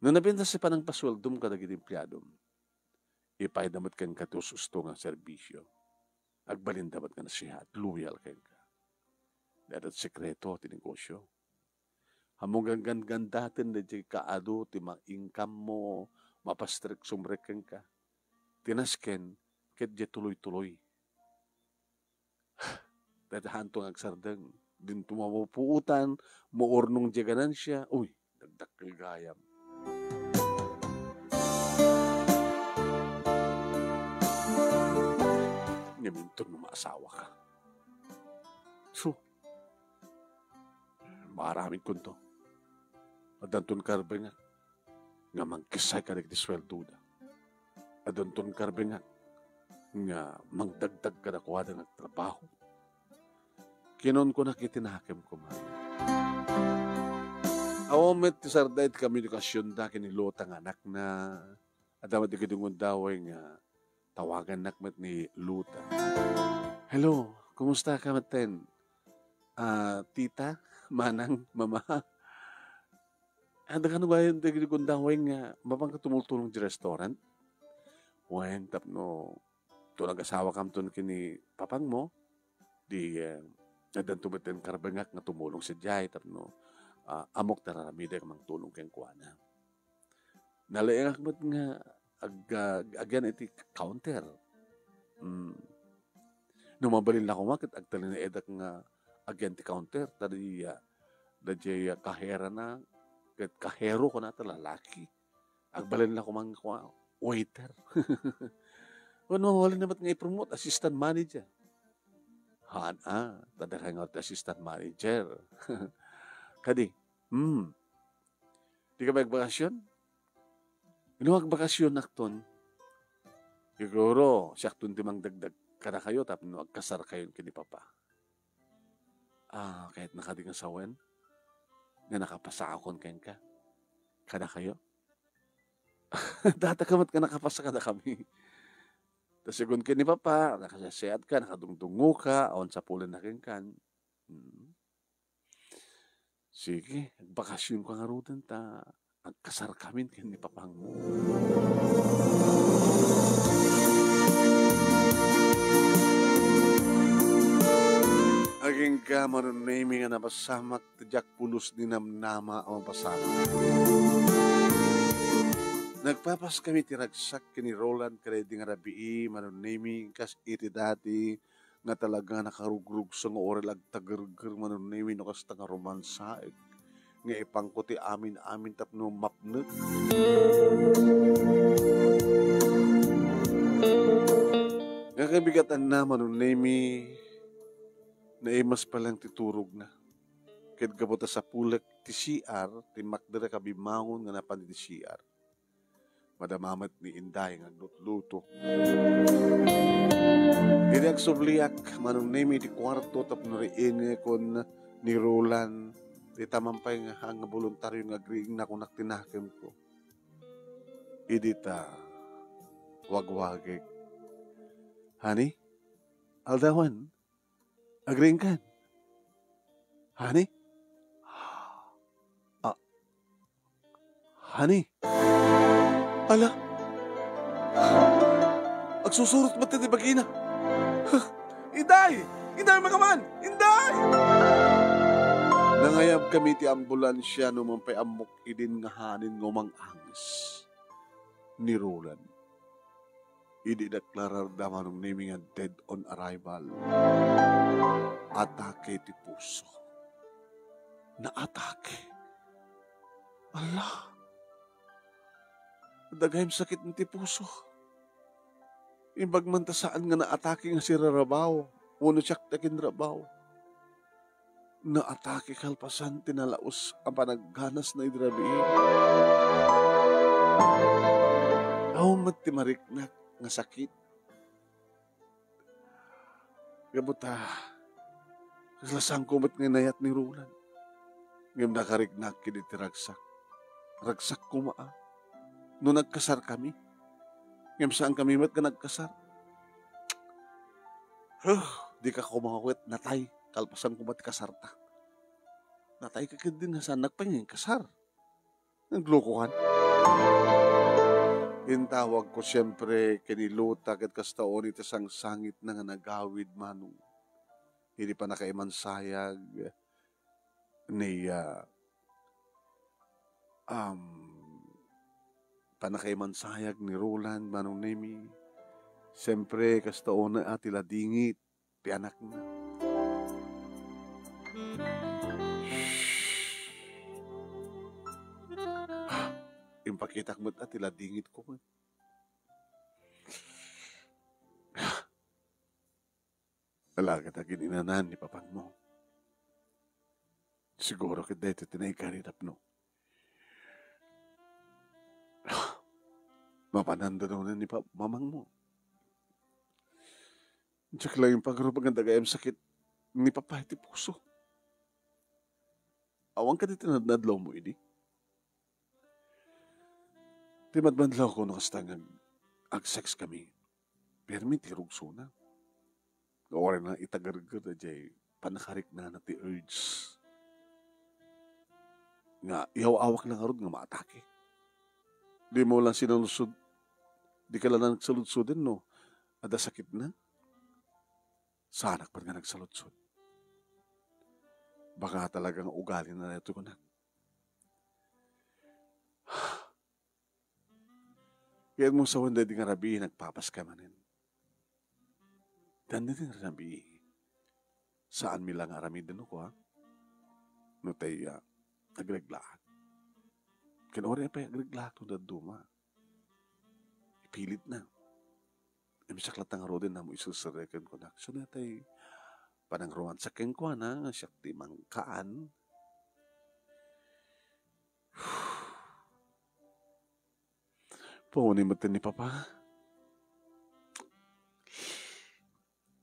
No napintas ti panangpasueldom kadagiti empleadom, ipayda met kenka ti us-usto nga serbisio. Agbalinda met nga nasiaat, loyal kenka. Dayta ti sekreto ti negosyo. Ammom nga ganggandaten daydiay kaadu ti ma-income mo, mapastrek sumrek kenka. Ti nasken, ket diay tuloy-tuloy. Dayta haanto nga agsardeng. Dinto mapupuotan, maurnong diay ganansia. Uy, dagdakkel gayam. Ngem inton no maasawaka. So, maaramidkonto. Addanton karbengak nga mangkessay kadagiti sueldoda. Addanton karbengak nga mangdagdag kadakuada nga agtrabaho. Kinunkunak iti nakem koma. Awan met ti sarda iti komunikasionda ken ni Lota nga anakna. Adda met dagiti gundaway nga tawagannak met ni Lota. "Hello, kumusta ka metten? Ah, tita, manang, mama?" Adda kano gayam dagiti gundaway nga mapanka tumultulong iti restaurant? Wen, tapno to nagasawakamton ken ni papangmo, di, eh, addanto metten karbengak nga tumulong sadiay tapno, ah, ammok ti ar-aramidek a mangtulong kenkuana. Nalaingak met nga ag-, ag-, agyan iti counter. Mm. No mabalin la koma ket agtalinaedak nga agyan ti counter, ta di, ah, daydiay, ah, kaherana, ket kahero kuna ta lalaki. Agbalin la koma nga kua, waiter. Wenno mabalin met nga i-promote, assistant manager. Haan, ah, ta dakay nga ti assistant manager. Kadi, hmm. Dika magbakasyon? No agbakasyon akton, siguro, siakton ti mangdagdag kadakayo tapno agkasarkayon ken ni Papa. Ah, kayatna kadi nga sawen nga nakapasakon kenka, kadakayo? Data ka met nga nakapasa kadakami. Ta segun ken ni Papa, nakasaysayaat ka, nakadungdungngo ka, awan sapulenna kenkan. Hmm. Sige, agbakasyon ka ngaruden ta agkasarkamin ken ni papangmo. Agingga, Manong Nemy, nga napasamak, ta diak pulos ni namnama a mapasamak. Nagpapaskami ti ragsak ken ni Roland kadaydi nga rabii, Manong Nemy, kas iti dati, nga talaga nakarugrugso nga uray la agtagerger, Manong Nemy, no kasta nga romansaek nga ipangko ti amin-amin tapno mapnek. Nga kabigatanna, Manong Nemy, naimas pay laeng ti turogna. Ket gapu ta sapulek ti C R, timmakderek a bimmangon nga napan iti C R. Madama met ni Inday nga aglutluto. Idi agsubliak, Manong Nemy, iti kuarto tapno riingekon ni Roland, dita man pay nga, nga boluntario nga agriingna kunak ti nakemko. Idi ta wagwagek. Honey? Aldawan? Agriingkan? Honey? Ah, honey? Ala? Agsusurot met ti bagina. Inday! Inday, makaman! Inday! Nangayabkami ti ambulansia no man pay ammok idin ngahanen nga umang-anges ni Roland. Idi daklararda Manong Nemi nga dead on arrival, atake ti puso. Naatake. Ala! Dagayem sakit ti puso. Imbag man ta saan nga naatake nga sirarabaw, wenno siak ti akinrabaw. Naatake kalpasan ti nalaus a panagganasna idi rabii. Awan met ti mariknak nga sakit. Gapu ta, kasla saanko met nga inayat ni Roland. Ngem nakariknak ket iti ragsak. Ragsak koma, a. No nagkasarkami. Ngem saankami met nga nagkasar. Huh, dika koma ket natay. Kalpasan koma ti kasarta. Natay ka ket din nga saannak pay nga inkasar. Naglokokan. Intawagko siempre ken ni Lota ket kasta unay ti sangsangitna nga nagawid, Manong. Idi pannakaimansayag ni, ah, um, pannakaimansayag ni Roland, Manong Nemi. Siempre, kasta unay a ti ladingit ti anakna. Impakitak met a ti ladingitko met. Ala ket agin-inanan ni papangmo. Siguro ket daytoy ti naikari tapno mapanan danunan ni pa-, mamangmo. Diak laeng pangrubeng nga dagayem sakit ni papa iti puso. Awan kadi ti nadnadlawmo idi? Ti madmadlawko no kasta nga ag-, ag-sex kami, permi ti rugsona. Nga uray na itagargar daydiay pannakariknana ti urge. Nga iyaw-awak na ngarud nga maatake. Dimo la sinaludsod, dika la nagsaludsoden no adda sakitna? Saanak pay nga nagsaludsod. Baka talaga nga ugalina daytoy kunak. Kayatmo sawen daydi nga rabii, nagpapaskay manen. Daydi nga rabii, saanmi la nga aramiden no kua, no tay, ah, agreglaak. Ken uray pay agreglaak no dadduma. Ipilitna. Ngem siak latta ngaruden a mo iserserrek kenkuana. Isu daytay panangromansa kenkuana nga siak ti mangkaan. Pauni met ni Papa.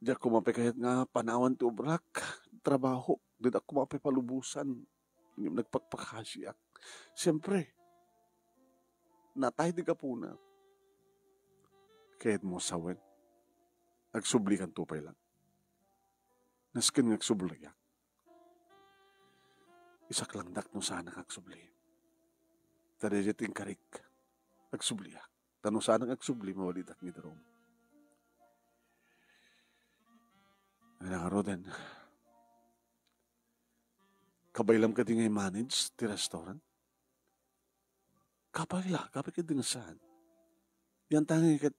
Diak koma pay kayat nga panawan ti obrak, trabaho. Diak koma pay palubosan. Ngem nagpakpakasiak. Siempre, natay ti gapuna. Kayatmo sawen, agsublikanto pay laeng. Nasken nga agsubliak, isaklangdak no saanak agsubli. Ta daydiay ti inkarik, agsubliak. Ta no saanak agsubli, mawalitak nga idirom. Ay, nangaruden. Kabaylam kadi nga i-manage ti restaurant? Kabayla, kabay kadi nga saan. Yan tangi ket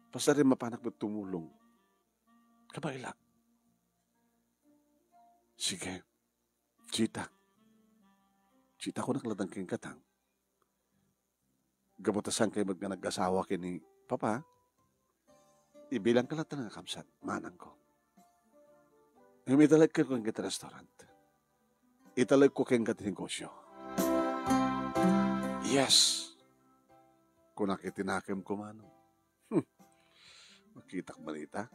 pasari mapanak met tumulong. Kabayla. Sige. Chita. Chita ko naklatang ken katang. Gapu ta saan kayo met nga nag-asawa ken ni Papa, ibilangka latta nga kakabsat, manangko. Ngem italekko kenka ti restaurant. Italekko kenka ti negosyo. Yes! Kunak iti nakemko, manong. Hmm. Makitak man ita.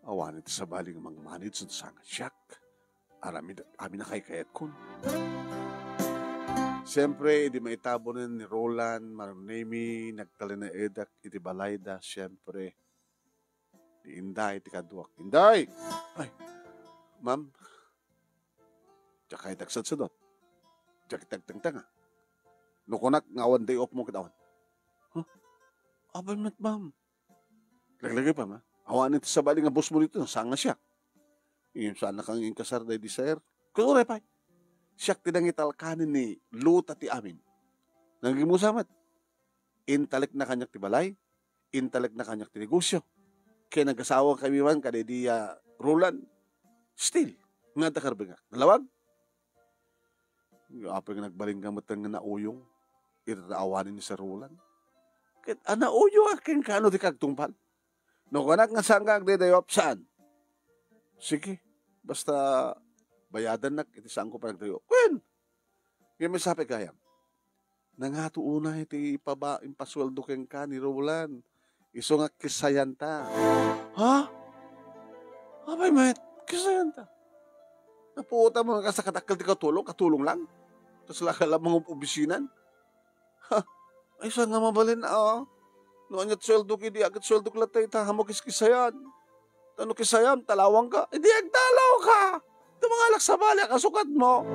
Awan iti sabali nga mang-manage no saan nga siak. Aramid, amin a kaykayatkon. Siempre, idi maitabonen ni Roland, Manong Nemy, nagtalinaedak iti balayda, siempre, ni Inday ti kaduak. Inday! Ay, ma'am, diak kayat agsadsadut. Diak iti agtengtenga. No kunak nga awan day off mo ket awan. Huh? Apay met, ma'am? Laglagipen, ha? Awan iti sabali nga boss mo ditoy, saan nga siak. Ngem saan nga inkasar daydi Sir. Ket uray pay, siak ti nangitalkanen ni Lota ti amin. Nanggimusa met, intalekna kaniak ti balay, intalekna kaniak ti negosio. Ken nagasawa kami man kadaydi a Roland, still, nga adda karbengak. Nalawag? Apay nga nagbalin ka met nga nauyong ita awanen ni Sir Roland? Ket a nauyong a kenka no di ka agtungpal? No kunak nga saanka agdaydayaw, saan? Sige, basta bayadannak iti saanko panagdaydayaw. Wen! Ngem sapay gayam, nangato unay ti ipaba-, impasueldo kenka ni Roland. Isu nga kisayanta. Ha? Apay met, kisayanta. Napuotan mo nga kasta kadakkel ti katulong, katulong lang. Kasla ka lang mga obisinan. Ha? Ay, saan nga mabalin, ah? No aniat sueldo ki, di agad sueldo ka latta ita, hamo kiskisayan. Ta no kisayam, talawang ka. Idi agdalaw ka. Ita mga alak sabali, kasukat mo.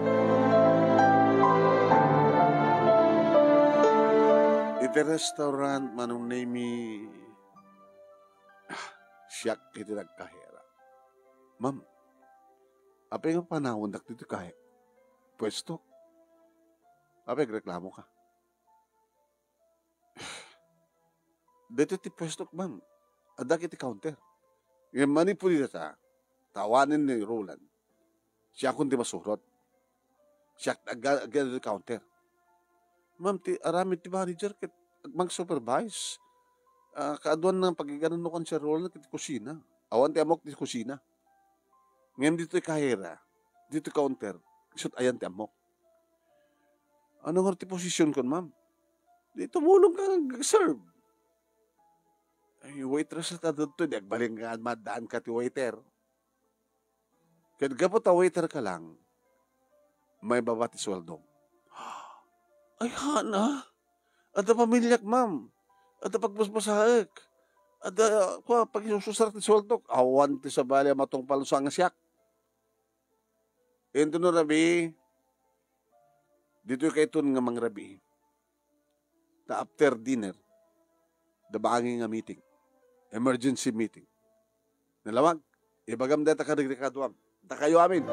Iti restaurant, Manong Nemy, ah, siak iti nagkahera. Ma'am, apay nga panawandak dito kay pwesto? Apay, reklamo ka? Dito ti pwesto, ma'am. Adda iti counter. Ngem manipud ita, ta awanen ni Roland. Siakon ti masurot. Siak agga-, agga-, counter. Ma'am, ti aramid ti manager ket agmang-supervise. Ah, kaaduan nga pagiganan no kan Sir Roland ket kusina. Awan ti amok ti kusina. Ngem ditoy kahera, ditoy counter, isut ayan ti ammok. Ano nga ti position kon, ma'am? Di tumulong ka nga serve. Ay, waitress ta dito, di agbalin nga maddaan ka ti waiter. Ket gapu ta waiter ka lang, maibaba ti sueldo. Ay, hana? Adda pamiliak, ma'am. Adda pagbasbasaek. Adda, kua, pagisususarak ti sueldok. Awan ti sabali a matungpal sa nga siak. Inton no rabii, ditoy kayton nga mangrabii. Ta after dinner, da baangi nga meeting. Emergency meeting. Nalawag, ibagam dayta kadigdikaduam. Dakayo amin.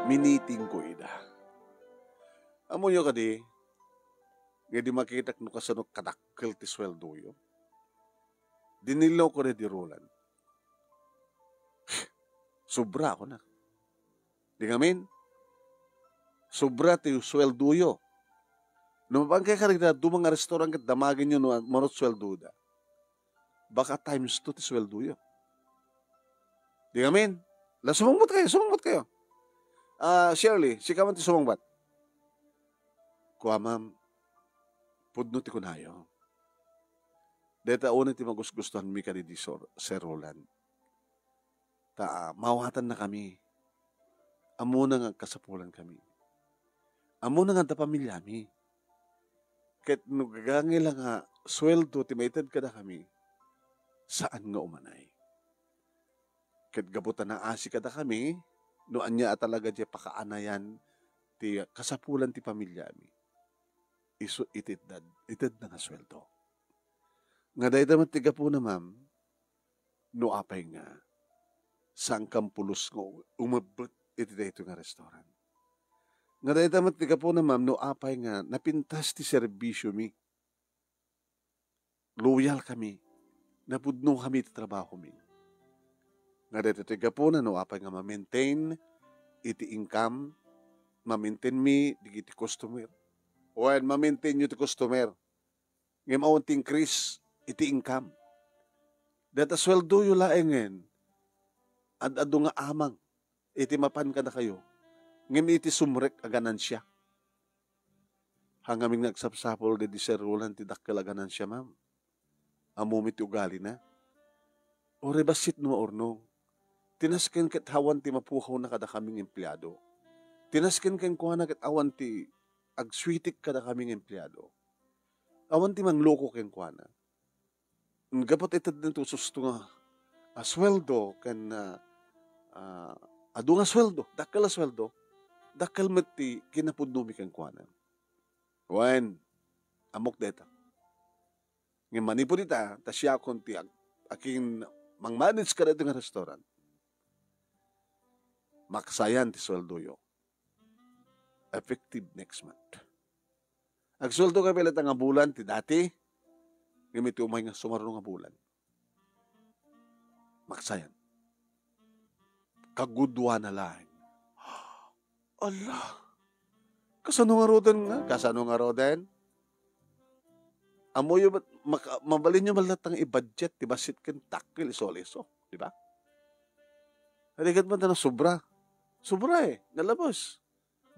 Miniting ko ida. Amoyo kadi, nga di makitak no kasano kadakkel ti sueldoyo. Dinillo ko ni di Roland. Sobra, kunak. Di ngamin, sobra ti sueldoyo. No mapan kay karigda, duma nga restaurant ket damagenyo no, mano ti sueldoda. Baka times two ti sueldoyo. Di ngamin, la, sumungbat kayo, sumungbat kayo. Ah, Shirley, sika man ti sumungbat. Kua, ma'am, pudno ti kunayo. Dayta unay ti magusgustuanmi kadi di Sor-, Sir Roland. Ta, ah, mawatannakami. Ammona nga agkasapulankami. Ammona nga adda pamiliami. Ket no gagangay la nga sueldo ti maited kadakami, saan nga umanay. Ket gapu ta naasi kadakami, no ania a talaga diay pakaanayan ti kasapulan ti pamiliami, isu iti itdad-, itedna nga sueldo. Nga dayta met ti gapuna, ma'am, no apay nga saankam pulos nga umebbet iti daytoy nga restaurant. Nga dayta met ti gapuna, ma'am, no apay nga napintas ti serbisiomi. Loyal kami. Napudno kami iti trabahomi. Nga dayta ti gapuna no apay nga ma-maintain iti income, ma-maintain mi dagiti customer. Wen, ma-maintain yo ti customer. Ngem awan ti increase iti income. Dayta sueldoyo laengen, ad-adu nga amang iti mapan kadakayo, ngem iti sumrek a ganansia. Hangamin nga agsapsapul daydi Sir Roland ti dakkel a ganansia, ma'am. Ammomi ti ugalina. Uray bassit no maurnong. Ti nasken ket awan ti mapukawna kadakami nga empleado. Ti nasken kenkuana ket awan ti agsuitik kadakami nga empleado. Awan ti mangloko kenkuana. Gapu ta itedna ti ususto nga, ah, sueldo ken, ah, ah, adu nga sueldo, dakkel a sueldo, dakkel met ti kinapudnomi kenkuana. Wen, ammok dayta. Ngem manipud ita, ta siakon ti ag-, akin mangmanage kadaytoy nga restaurant, maksayan ti sueldoyo. Effective next month. Agsueldo kayo pay latta nga bulan ti dati, ngem iti umay nga sumaruno nga bulan, maksayan. Kagudua na laeng. Ala, kasano ngaruden nga? Kasano ngaruden? Ammoyo met, maka-, mabalinyo met latta nga i-budget ti bassit ken dakkel isu-isu, di ba? Rigat man ta nasobra. Sobra eh, nalabas.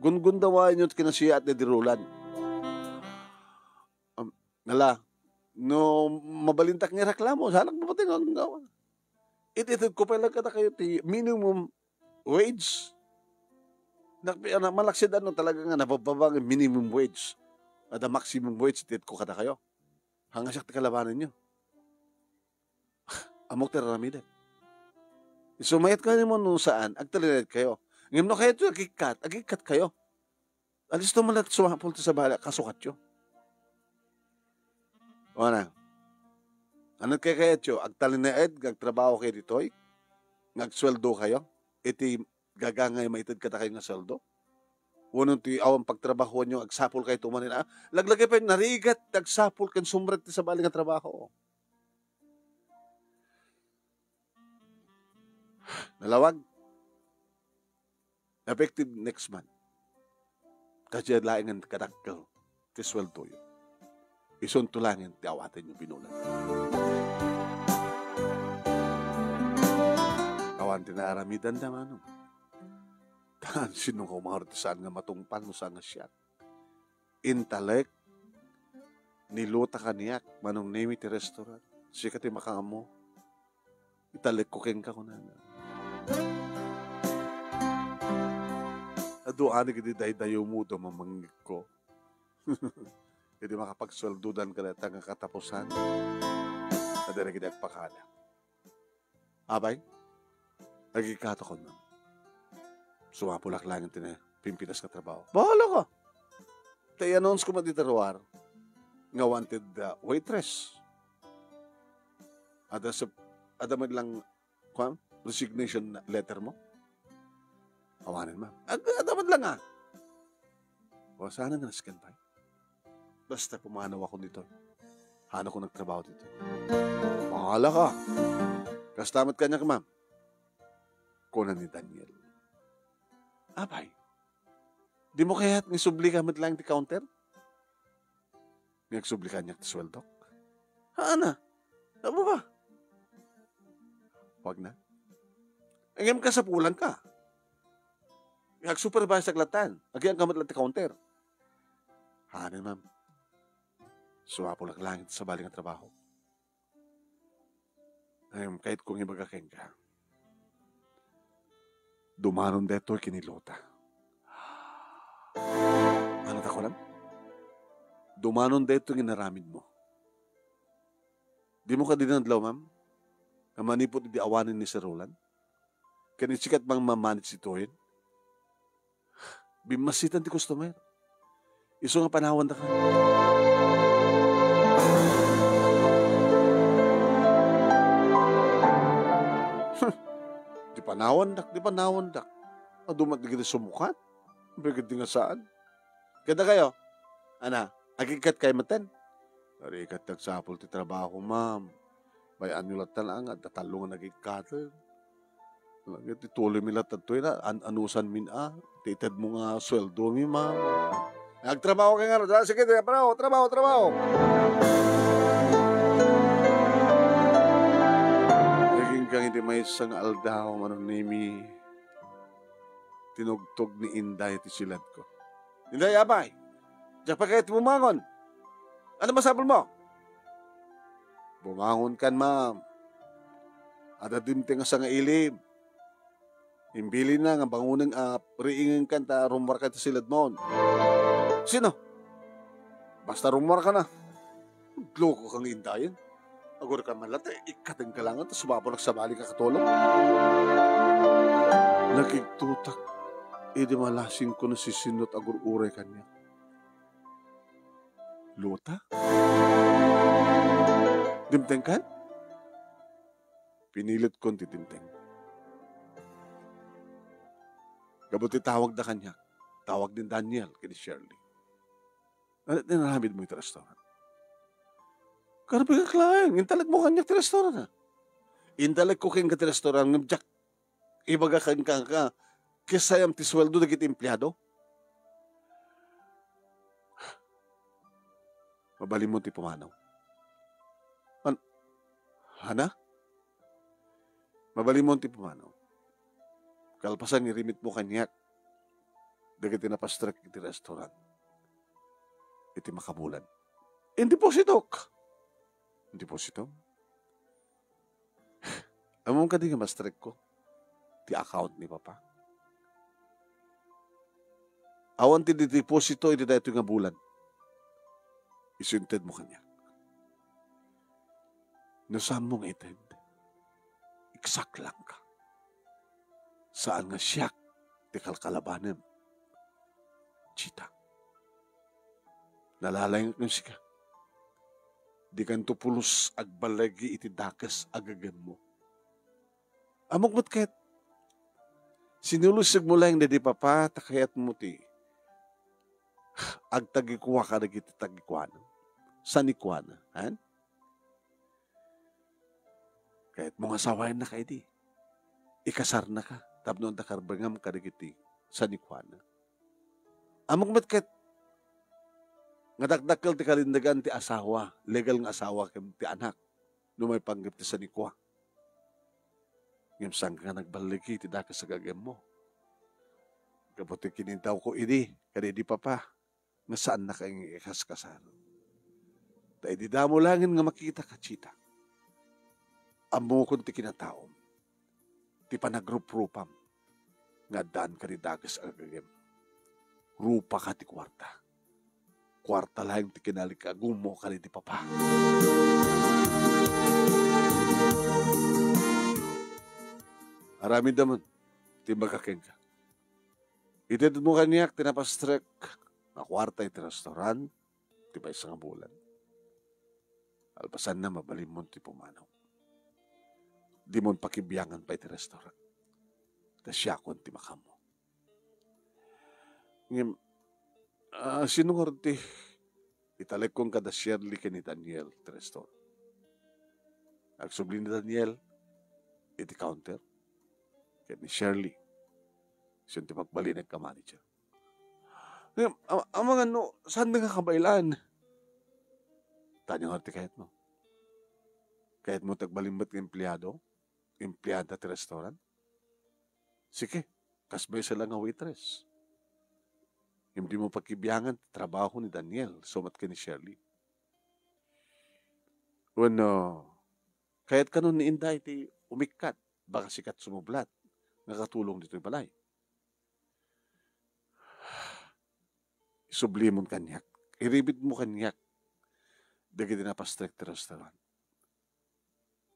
Gungundawaenyo ti kinasiyaat ni Dirulan. Um, nala, no mabalintak nga reklamo, sanak mo pati nga gawa. It-ited ko pay lang kadakayo ti minimum wage. Nak-, ana, malaksid ano talaga nga nabababa nga minimum wage. Ada maximum wage, it-ited ko kadakayo. Hanga siak ti kalabanenyo. Ammok ti raramiden. Isu mayat kayo mo no saan, agtalinaed kayo. Ngem no kayo ti agikkat, agikkat kayo. Alisto man latta sumapul ti sabali a kasukatyo. Wana, ano kay kayatyo? Agtalinaed nga agtrabaho kayo ditoy? Nga agsueldo kayo? Iti gagangay maited kadakayo nga sueldo? Wenno ti awan pagtrabahoanyo, agsapul kayo tumanin, ah? Laglagipem, narigat, agsapul ken sumrek ti sabali nga trabaho. Nalawag. Effective next month. Kadiay laengen kadakkel ti sueldoyo. Isunto laengen ti awatenyo binulan. Awan ti naaramidanda, manong. Tan sino nga umaro ti saan nga matungpal no saan nga siak? Intalek ni Lota kaniak, Manong Nemi ti restaurant. Sika ti makaammo. Italekko kenka, kunana. Adu anik idi daydayo mo, mamangngegko. Idi makapagsueldodan ka dayta nga katapusan, adda dagiti agpakada. Apay, agikkatakon, ma'am. Sumapulak laeng ti na-, pimpinas nga trabaho. Bahala ka. Ta i-announce ko met iti ruar nga wanted, uh, waitress. Ada sa, ada met lang, kuwan, resignation letter mo? Awanen, ma'am. Ag-, ada met lang, ah. O, saan nga nasken pay? Basta pumanaw ako ditoy. Hanakon agtrabaho ditoy. Bahala ka. Kasta met kaniak, ma'am. Kuna ni Daniel. Apay, di mo kayat nga isubli ka met laeng ti counter? Nga agsubli kaniak ti sueldok? Haana? Amo ba? Wag na. Ngem kasapulan ka. Nga agsupervise ak latan. Agian ka met laeng ti counter. Hanen, ma'am. Sumapulak laeng ti sabali nga trabaho. Ngem, kayatko nga ibaga kenka. Dumanon daytoy ken ni Lota. Ano ta kunam? Dumanon daytoy nga inaramidmo. Dimo kadi nadlaw, ma'am, nga manipud idi awanen ni Sir Roland? Ken sika ti mangmamanage ditoyen? Bimmassitan ti customer. Isu nga panawandak. Di panawandak, di panawandak. Adu met dagiti sumukat. Bigit di nga saan. Kadakayo, ana, agikkat kayo metten? Narigat ti agsapul ti trabaho, ma'am. Bay-anyo latta nga adda tallo nga nagikkaten. Lagit ituloy mi latta toy na, an-, anusan min a, ti itedmo nga sueldo mi, ma'am. Agtrabaho kayo nga, ah, sige, trabaho, trabaho, trabaho. Naging kang iti maysa nga aldaw, Manong Nemi, tinugtog ni Inday ti siladko. Inday, apay, diak pay kayat bumangon. Ano masapul mo? Bumangon kan, ma'am. Adda dimteng a sangailib. Imbilinna nga bangonen a riingen kan ta rummuar kan ta siladmon. Sino? Basta rummuar ka na. Loko kang indayen. Agur ka man latta, ikkaten ka langen, ta sumapul ak sabali nga katulong. Nakigtotak idi malasingko nasisinnot agur-uray kaniak. Lota? Dimtengkan? Pinilitkon ti timteng. Gapu ti tawagda kaniak, tawag ni Daniel ken ni Shirley. Ania ti inaramidmo iti restaurant? Karbengak laeng, intalekmo kaniak ti restaurant, a. Intalekko kenka ti restaurant, ngem diak ibaga kenka nga, kessayam ti sueldo dagiti empleado. Mabalinmo ti pumanaw. An-, Hana? Mabalinmo ti pumanaw. Kalpasan nga irimitmo kaniak dagiti napastrek iti restaurant iti makabulan. Indepositok. Indepositom? Ammom kadi nga mastrekko ti account ni Papa? Awan ti dideposito iti daytoy nga bulan. Isu intedmo kaniak. No saanmo nga ited, iksaklangka. Saan nga siak ti kalkalabanem. Chita. Nalalayngek no sika. Dikanto pulos agballigi iti dakes a gegemmo. Ammok met ket, sinulisegmo laeng daydi Papa ta kayatmo ti agtagikuaka dagiti tagikuana. Sanikuana, han? Kayatmo nga asawayannaka idi. Ikasarnaka tapno adda karbengam kadagiti sanikuana. Ammok met ket nga dakdakkel ti kalindagan ti asawa, legal nga asawa ken ti anak, no maipanggep ti sanikua. Ngem saanka nga nagballigi ti dakes a gagemmo. Gapu ti kinidawko idi, kadaydi Papa, nga saannaka nga ikaskasar. Ta idi damo laengen nga makitaka, Chita, ammokon ti kinataom, ti panagruprupam, nga addaan kadi dakes a gagem. Rupaka ti kuarta. Kuarta laeng ti kinalikagummo kadaydi Papa. Aramidem ti imbagak kenka. Itedmo kaniak ti napastrek nga kuarta iti restaurant ti maysa nga bulan. Kalpasanna, mabalinmon ti pumanaw. Dimon pakibiangan pay ti restaurant. Ta siakon ti makaammo. Ngem, ah, sino ngarud ti italekkon kada Shirley ken ni Daniel ti restaurant? Agsubli ni Daniel iti counter ken ni Shirley. Siyon ti magbalinek a manager. Ngem, a-, amangan no, saan nga kabaelan? Tanya nga ti kayatmo. Kayatmo ti agbalin met nga empleado? Empleada ti restaurant? Sige, kas maysa la nga waitress. Ngem dimo pakibiangan ti trabaho ni Daniel, isu met ken ni Shirley. Wenno, kayat kano ni Inday ti umikkat, baka sika ti sumublat nga katulong ditoy balay. Isublimon kaniak, irimitmo kaniak dagiti napastrek ti restaurant.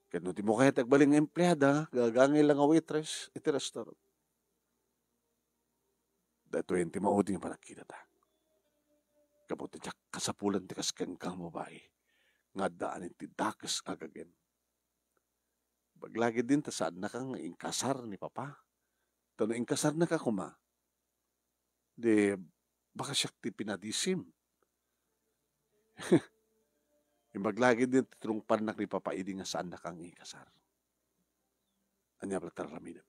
Ket no dimo kayat agbalin nga empleada, gagangay la nga waitress iti restaurant. Daytoyen ti maudi nga panagkitata. Gapu ta diak kasapulan ti kas kenka nga babai nga addaan iti dakes a gagem. Imbag la ketdin ta saannaka nga inkasar ni Papa. Ta no inkasarnaka koma, di baka siak ti pinadisim. Imbag la ketdin ti tungpalnak ni Papa idi nga saannaka nga inkasar. Ania pay ti aramidem?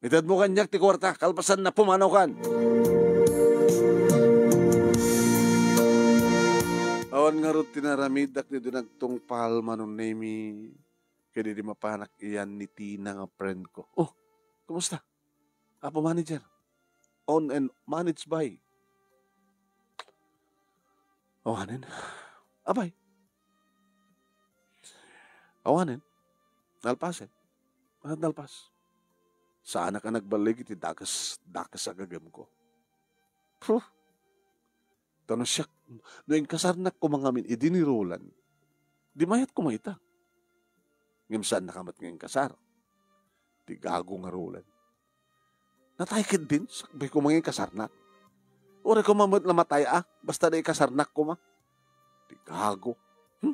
Itedmo kaniak ti kuarta, kalpasanna, pumanawkan. Awan ngarud ti naramidak idi nagtungpal Manong Nemi ken idi mapanak iyan ni Tina nga friend ko. Oh, kumusta? Apo manager. Owned and managed by. Awanen. Apay. Awanen. Nalpasen. At nalpas. Saanak a nagballig iti dakes, dakes a gagem ko. Puh. Ta no siak, no inkasarnak koma ngamin idi ni Roland, di mayat koma ita. Ngem saannaka met nga inkasar. Ti gago nga Roland. Natay ketdin, sakbay koma nga inkasarnak. Uray koma met namatay a, basta da ikasarnak koma. Ti gago. Hmm?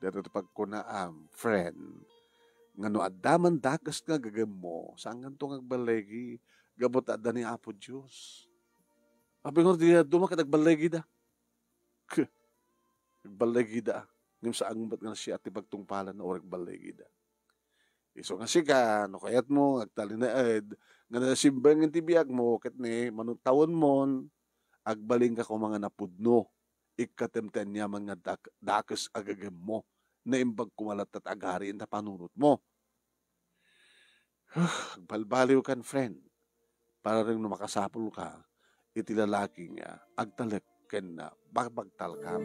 Daytoy ti pagkunaam, friend, nga no adda man dakes nga agegem mo, saankanto nga agballigi gapu ta adda ni Apo Dios. Apay ngarud, di adu man ket agballigida. Agballigida. Ngem saan met nga siak ti pagtungpalan no agballigida. Isu nga sika, no kayatmo, agtalinaed, nga nasimbengen ti biagmo, ket ni, mano tawenmon, agbalinka koma nga napudno, ikkatem ti aniaman nga dak-, dakes agegem mo, naimbag koma latta ti agarian ta panunotmo. Agbalbaliwkan, friend. Para rin no makasapulka iti lalaki nga agtalek ken, ah, bagbagtalka.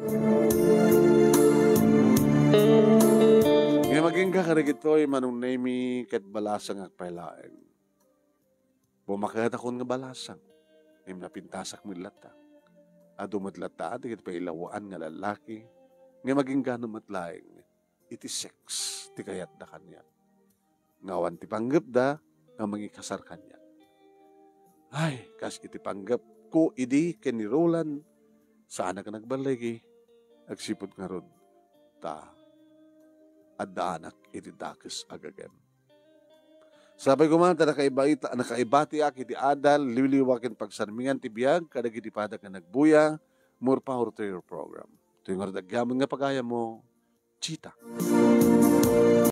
Nga maginga kadagitoy, Manong Nemy, ket balasang agpaylaeng. Bumakadakon nga balasang, ngem napintasak met latta. Adu met latta dagiti pailawaan nga lalaki, nga maginggano met laeng iti sex ti kayatda kaniak. Nga awan ti panggepda nga mangikasar kaniak. Ay, kas iti panggepko idi ken ni Roland, saanak nga nagballigi, agsipud ngarud ta addaanak iti dakes agegem. Sapay koma ta nakaibati-, nakaibatiak iti adal, liwliwa ken pagsarmingan ti biag kadagiti padak nga nagbuya. More power to your program. Toy ngarud agyaman nga pagayammo, Chita.